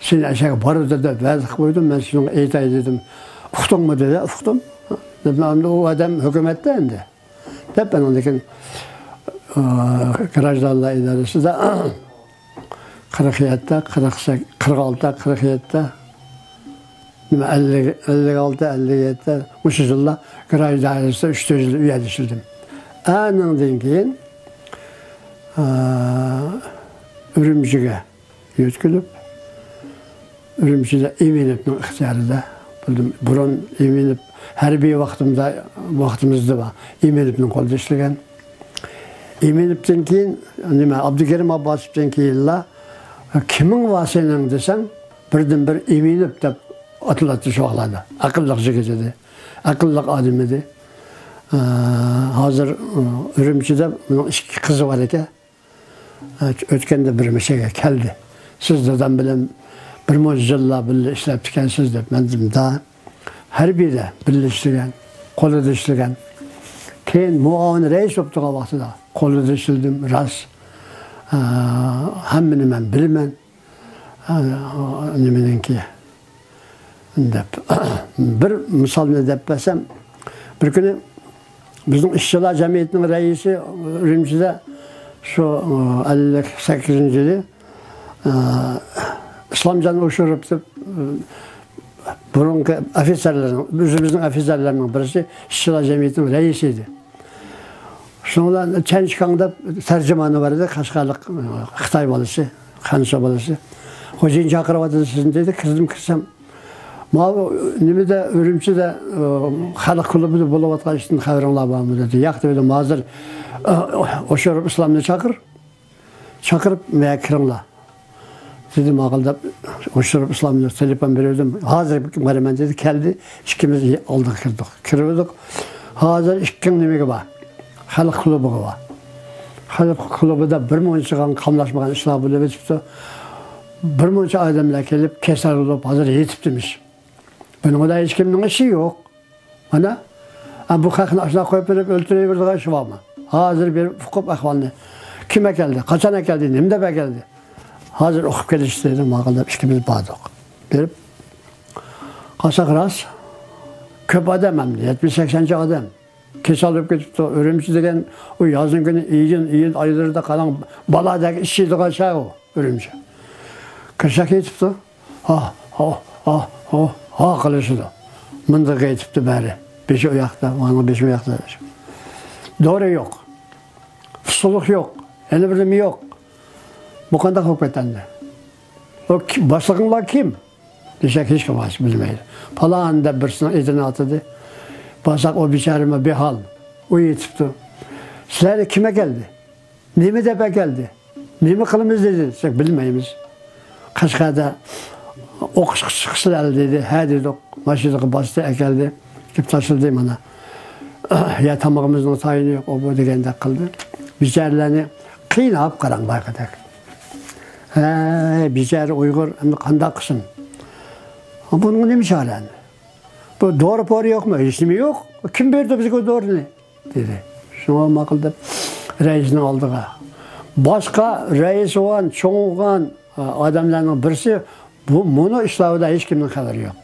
سېنى ئەشەگە بارىدۇ دەپ ۋەدە قىلىپ قويدۇم، مەن شۇنىڭغا ئېيتاي دېدىم. ئۇقتۇڭمۇ دېدى، ئۇقتۇم. دېدىم، ئەمدى ئۇ ئادەم ھۆكۈمەتتە ئەمدى. دەپ ئاندىن كېيىن، ئى، گراژدانلار ئىدارىسىدە قىرىق يەتتە، قىرىق سەككىز، قىرىق ئالتە، قىرىق يەتتە، نېمە، ئەللىك، ئەللىك ئالتە، ئەللىك يەتتە، مۇشۇ يىللار گراژدان ئىدارىسىدە ئۈچ تۆت يىل ئۇ يەردە ئىشلىدىم. ئانىڭدىن كېيىن، ئى، ئۈرۈمچىگە يۆتكىلىپ، ئۈرۈمچىدە ئىمىنوۋنىڭ ئىختىيارىدا بولدۇم. بۇرۇن ئىمىنوف ھەربىي ۋاقتىمدا، ۋاقتىمىزدا بار. ئىمىنوۋنىڭ قولىدا ئىشلىگەن. ئىمىنوۋتىن كېيىن، نېمە، ئابدۇكېرىم ئابباسوۋتىن كېيىنلا، كىمىڭ بار سېنىڭ دېسەم، بىردىنبىر ئىمىنوف دەپ ئاتىلاتتى شۇ ۋاقىتلاردا. ئەقىللىق يىگىت ئىدى. ئەقىللىق ئادەم ئىدى. ئە، ھازىر، ئە، ئۈرۈمچىدە بۇنىڭ ئىككى قىزى بار ئىكەن. ئۆتكەندە بىر مۇشۇ يەرگە كەلدى. سىز دادام بىلەن بىر مۇنچە يىللار بىللە ئىشلەپتىكەنسىز دەپ. مەن دېدىم، دا، ھەربىيدە بىللە ئىشلىگەن، قولىدا ئىشلىگەن. كېيىن مۇئاۋىن رەئىس بولۇپ تۇرغان ۋاقتىدا قولىدا ئىشلىدىم، راست. ئە، ھەممىنى مەن بىلىمەن. ئە، نېمىنىڭكى دەپ، بىر مىسالنى دەپ بەرسەم، بىر كۈنى بىزنىڭ ئىشچىلار جەمئىيىتىنىڭ رەئىسى ئۈرۈمچىدە شۇ، ئەللىك سەككىزىنچى يىلى، ئىسلامجان ئوشۇروف دەپ، بۇرۇنقى ئوفىتسېرلارنىڭ، ئۆزىمىزنىڭ ئوفىتسېرلىرىنىڭ بىرسى، ئىشچىلار جەمئىيىتىنىڭ رەئىسى ئىدى. شۇنىڭ بىلەن چەن شىكاڭ دەپ تەرجىمانى بار ئىدى، قەشقەرلىك، خىتاي بالىسى، خەنزۇ بالىسى. خوجايىن چاقىرىۋاتىدۇ سىزنى دېدى، كىردىم، كىرسەم، ماۋۇ نېمىدە، ئۈرۈمچىدە، ئە، خەلق كۇلۇبىدا بولۇۋاتقان ئىشتىن خەۋىرىڭلار بارمۇ دېدى. ياق دېدىم، ھازىر، ئە، ئوشۇروف ئىسلامنى چاقىر. چاقىرىپ، مەن كىرىڭلار دېدى. ماقۇل دەپ ئوشۇروف ئىسلامنى تېلېفون بېرىۋىدىم. ھازىر بارىمەن دېدى. كەلدى. ئىككىمىز ئالدىغا كىردۇق. كىرىۋىدۇق. ھازىر ئىككىڭ نېمىگە بار؟ خەلق كۇلۇبىغا بار. خەلق كۇلۇبىدا بىر مۇنچىغان قاملاشمىغان ئىشلار بولۇپ ئۆتۈپتۇ. بىر مۇنچە ئادەملەر كېلىپ، كېسەل بولۇپ، ھازىر يېتىپتىمىش. بۇنىڭ بىلەن ھېچكىمنىڭ ئىشى يوق. مانا، ئە، بۇ خەقنى ئاشۇنداق قويۇپ بېرىپ ئۆلتۈرۈۋېرىدىغان ئىش بارمۇ؟ ھازىر بېرىپ ئۇقۇپ ئەھۋالنى. كىم ئەكەلدى؟ قاچان ئەكەلدى؟ نېمە دەپ ئەكەلدى؟ ھازىر ئۇقۇپ كېلىشتى دېدى، ماقۇل دەپ ئىككىمىز باردۇق. بېرىپ، قارىساق راست، كۆپ ئادەم ئەمدى، يەتمىش سەكسەنچە ئادەم. كېسەل بولۇپ كېتىپتۇ. ئۈرۈمچى دېگەن ئۇ يازنىڭ كۈنى ئىيۇن، ئىيۇن ئايلىرىدا قاراڭ، بالادەك ئىچىدىغان شەھەر ئۇ ئۈرۈمچى. كىرسەك يېتىپتۇ. ھا، ھا، ھا، ھا، ھا قىلىشىدۇ. مۇنداق يېتىپتۇ بەرى. بېشى ئۇ ياقتا، مانا بېشى ئۇ ياقتا. دورا يوق. ئۇسسۇلۇق يوق. يەنە بىر نېمە يوق. بۇ قانداق ھۆكۈمەت ئەمدى؟ ئۇ كى-، باشلىقىڭلار كىم؟ دېسەك، ھېچكىم بىلمەيدۇ. پالان دەپ بىرسىنىڭ ئېتىنى ئاتىدى. بارساق، ئۇ بىچارىمۇ بىھال. ئۇ يېتىپتۇ. سىلەرنى كىم ئەكەلدى؟ نېمە دەپ ئەكەلدى؟ نېمە قىلىمىز دېدى. دېسەك، بىلمەيمىز. قەشقەردە ئوقۇشقا چىقىسىلەر دېدى. ھە دېدۇق. ماشىنىغا باستى، ئەكەلدى. كېلىپ تاشلىدى مانا. يا تامىقىمىزنىڭ تايىنى يوق، ئۇ بۇ دېگەندەك قىلدى. بىچارىلەرنى قىيناپ قاراڭ بايىقىدەك. ھەي، بىچارە ئۇيغۇر ئەمدى قانداق قىلسۇن؟ بۇنىڭغا نېمە چارە ئەمدى؟ بۇ دورا-پورا يوقمۇ؟ ھېچنېمە يوق. كىم بەردى بىزگە ئۇ دورىنى؟ دېدى. شۇڭا ماقۇل دەپ رەئىسنىڭ ئالدىغا. باشقا رەئىس بولغان، چوڭ بولغان، ئا، ئادەملەرنىڭ بىرسى بۇ، مۇنۇ ئىشلار بىلەن ھېچكىمنىڭ خەۋىرى يوق.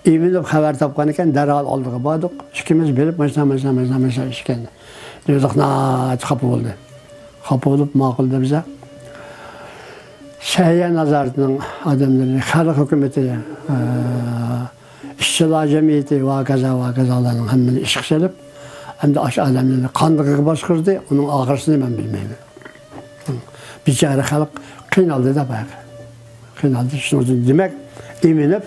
ئىمىنىپ خەۋەر تاپقانىكەن، دەرھال ئالدىغا باردۇق. ئىككىمىز بىلىپ، ماشۇنداق، ماشۇنداق، ماشۇنداق، ماشۇنداق ئىش ئىكەن دېدۇق. ناھايىتى خاپا بولدى. خاپا بولۇپ، ماقۇل دەپ بىزە سەھىيە نازارىتىنىڭ ئادەملىرىنى، خەلق ھۆكۈمىتى، ئە، ئىشچىلار جەمئىيىتى ۋە ھاكازا، ۋە ھاكازالارنىڭ ھەممىنى ئىشقا سېلىپ، ئەمدى ئاشۇ ئادەملەرنى قاندىقىغا باشقۇردى، ئۇنىڭ ئاخىرىسىنى مەن بىلمەيمەن. بىچارە خەلق قىينالدى-دە بايىقى. قىينالدى. شۇنىڭ ئۈچۈن دېمەك، ئىمىنىپ،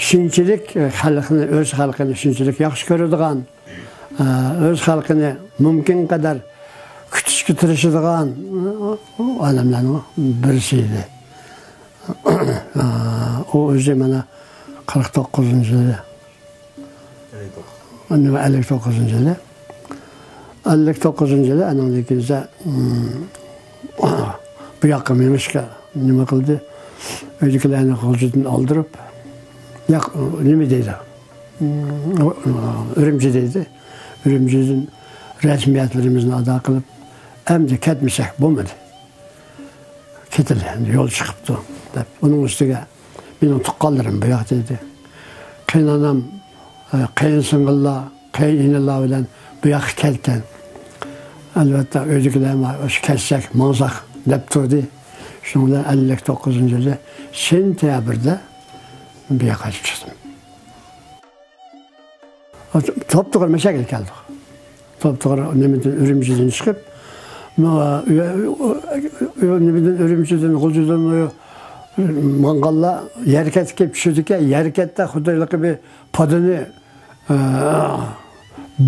شۇنچىلىك، ئە، خەلقنى، ئۆز خەلقىنى شۇنچىلىك ياخشى كۆرىدىغان، ئە، ئۆز خەلقىنى مۇمكىن قەدەر كۈتۈشكە تىرىشىدىغان، ئە، ئادەملەرنىڭ بىرسى ئىدى. ئە، ئۇ ئۆزى مانا قىرىق توققۇزىنچى يىلى. ئەللىك توققۇز. نېمە، ئەللىك توققۇزىنچى يىلى. ئەللىك توققۇزىنچى يىلى ئانىڭدىن كېيىن بىزە، ئىم، بۇ ياققا مېڭىشقا نېمە قىلدى؟ ئۆيدىكىلەرنى غۇلجىدىن ئالدۇرۇپ، ياق، نېمە دەيدۇ؟ ئىم، ئۈرۈمچى دەيدۇ. ئۈرۈمچىدىن رەسمىيەتلىرىمىزنى ئادا قىلىپ، ئەمدى كەتمىسەك بولمىدى. كېتىلى، ئەمدى يول چىقىپتۇ، دەپ. ئۇنىڭ ئۈستىگە مېنىڭ تۇغقانلىرىم بۇ ياقتا ئىدى. قېيىنئانام، ئە، قېيىنسىڭىللار، قېيىنئىنىلار بىلەن بۇ ياققا كەلگەن. ئەلۋەتتە، ئۆيدىكىلەر ما-، ئاشۇ كەتسەك، ماڭساق، دەپ تۇردى. شۇنىڭ بىلەن ئەللىك توققۇزىنچى يىلى سېنتەبىردە بۇ ياققا قاچىپ چىقتىم. توپتوغرا مەشەگە كەلدۇق. توپتوغرا نېمىدىن، ئۈرۈمچىدىن چىقىپ، ما-، ئۆ-، ئۆ-، ئۆ-، نېمىدىن، ئۈرۈمچىدىن، غۇلجىدىن، ئۆ-، ماڭغانلار يەركەنتكە كېلىپ چۈشىدىكەن. يەركەنتتە خۇددى ھېلىقى بىر پادىنى، ئە،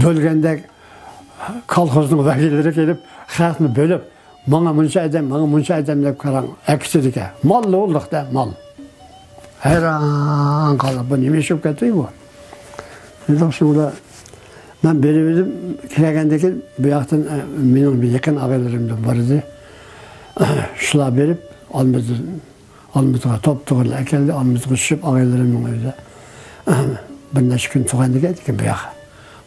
بۆلگەندەك كالخوزنىڭ ۋەكىللىرى كېلىپ، خەقنى بۆلۈپ، ماڭا مۇنچە ئادەم، ماڭا مۇنچە ئادەم دەپ قاراڭ، ئەكېتىدىكەن. مال لوۋلۇق-دە، مال. ھەيران قالدۇق، بۇ نېمە ئىش بولۇپ كەتتى بۇ؟ دېدۇق، شۇڭا مەن بېرىپ ئىدىم، كەلگەندىن كېيىن بۇ ياقتىن، ئە، مېنىڭ بىر يېقىن ئاغىنىلىرىمدىن بار ئىدى. شۇلار بېرىپ، ئالمىدىن، ئالمىدىغا توپتوغرىلار ئەكەلدى، ئالمىدىغا چۈشۈپ، ئاغىنىلىرىمنىڭ ئۆيىدە بىر نەچچە كۈن تۇرغاندىن كېيىن بۇ ياق،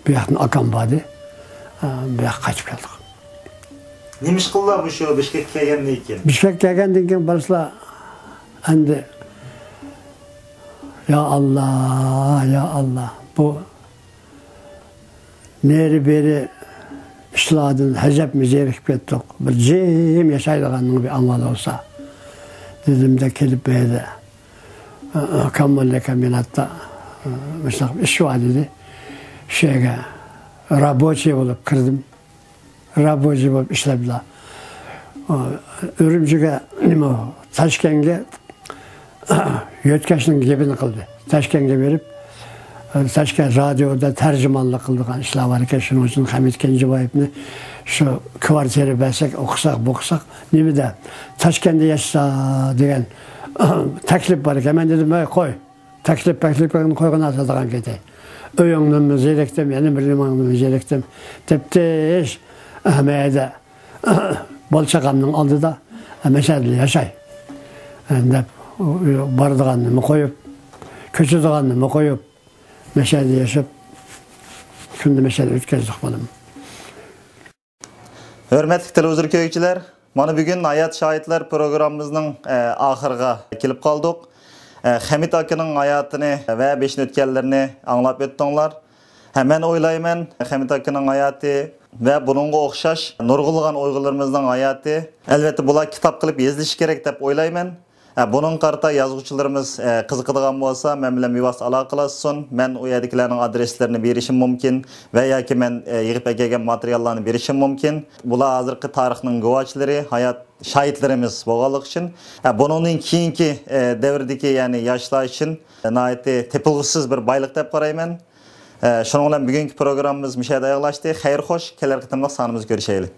بۇ ياقتىن ئاكام باردى، ئە، بۇ ياققا قايتىپ كەلدۇق. نېمىشقىلا مۇشۇ بىشكەككە كەلگەندىن كېيىن؟ بىشكەككە كەلگەندىن كېيىن بارسىلا، ئەمدى، يا ئاللا، يا ئاللا، بۇ نېرى-بېرى ئىشلاردىن ھەزەپمۇ زېرىكىپ كەتتۇق. بىر جىم ياشايدىغاننىڭ بىر ئامالى بولسا، دېدىم-دە، كېلىپ بۇ يەردە، ئاكاممۇ كامبىناتتا، مۇشۇنداق ئىش بار دېدى. شۇ يەرگە رابوچىي بولۇپ كىردىم. رابوچىي بولۇپ ئىشلەپلا، ئۈرۈمچىگە، نېمە، تاشكەنتكە يۆتكەشنىڭ گېپىنى قىلدى. تاشكەنتكە بېرىپ، تاشكەنت رادىيودا تەرجىمانلىق قىلىدىغان ئىشلار بار ئىكەن، شۇنىڭ ئۈچۈن خەمىت كەنجىبايېۋنى شۇ كۋارتىرا بەرسەك، ئوقۇساق، بوقۇساق، نېمىدە، تاشكەنتتە ياشىسا دېگەن تەكلىپ بار ئىكەن. مەن دېدىم، ھەي، قوي. تەكلىپ، تەكلىپ قىلغىنى قويغىن، ئاسادىغان كېتەي. ئۆيۈڭنىمۇ زېرىكتىم، يەنە بىر نېمەڭنىمۇ زېرىكتىم. تەپتىش، مەيدە، بالا چاقامنىڭ ئالدىدا، مەشەدە ياشاي. دەپ، بارىدىغاننىمۇ قويۇپ، كۆچىدىغاننىمۇ قويۇپ، مەشەدە ياشاپ، كۈندە مەشەدە ئۆتكۈزدۇق بالام. ھۆرمەتلىك تېلېۋىزور كۆرگۈچىلەر، مانا بۈگۈن ھايات شاھىتلار پروگراممىمىزنىڭ، ئە، ئاخىرىغا كېلىپ قالدۇق. ئە، خەمىت ئاكىنىڭ ھاياتىنى ۋە بېشىدىن ئۆتكەنلىرىنى ئاڭلاپ ئۆتتۈڭلار. ھە، مەن ئويلايمەن، خەمىت ئاكىنىڭ ھاياتى ۋە بۇنىڭغا ئوخشاش نۇرغۇنلىغان ئۇيغۇرلىرىمىزنىڭ ھاياتى، ئەلۋەتتە، بۇلار كىتاب قىلىپ يېزىلىشى كېرەك دەپ ئويلايمەن. ئە، بۇنىڭغا قارىتا يازغۇچىلىرىمىز، ئە، قىزىقىدىغان بولسا، مەن بىلەن بىۋاسىتە ئالاقىلەشسۇن. مەن ئۇ يەردىكىلەرنىڭ ئادرېسلىرىنى بېرىشىم مۇمكىن ۋە ياكى مەن، ئە، يىغىپ ئەكەلگەن ماتېرىياللارنى بېرىشىم مۇمكىن. بۇلار ھازىرقى تارىخنىڭ گۇۋاھچىلىرى، ھايات، شاھىتلىرىمىز بولغانلىقى ئۈچۈن، ئە، بۇنىڭدىن كېيىنكى، ئە، دەۋردىكى، يەنى ياشلار ئۈچۈن ناھايىتى تېپىلغۇسىز بىر بايلىق دەپ قارايمەن. ئە، شۇنىڭ بىلەن بۈگۈنكى پروگراممىمىز مۇشۇ يەردە ئاياغلاشتى. خەير خوش، كېلەر قېتىملىق سانىمىزدا كۆرۈشەيلى.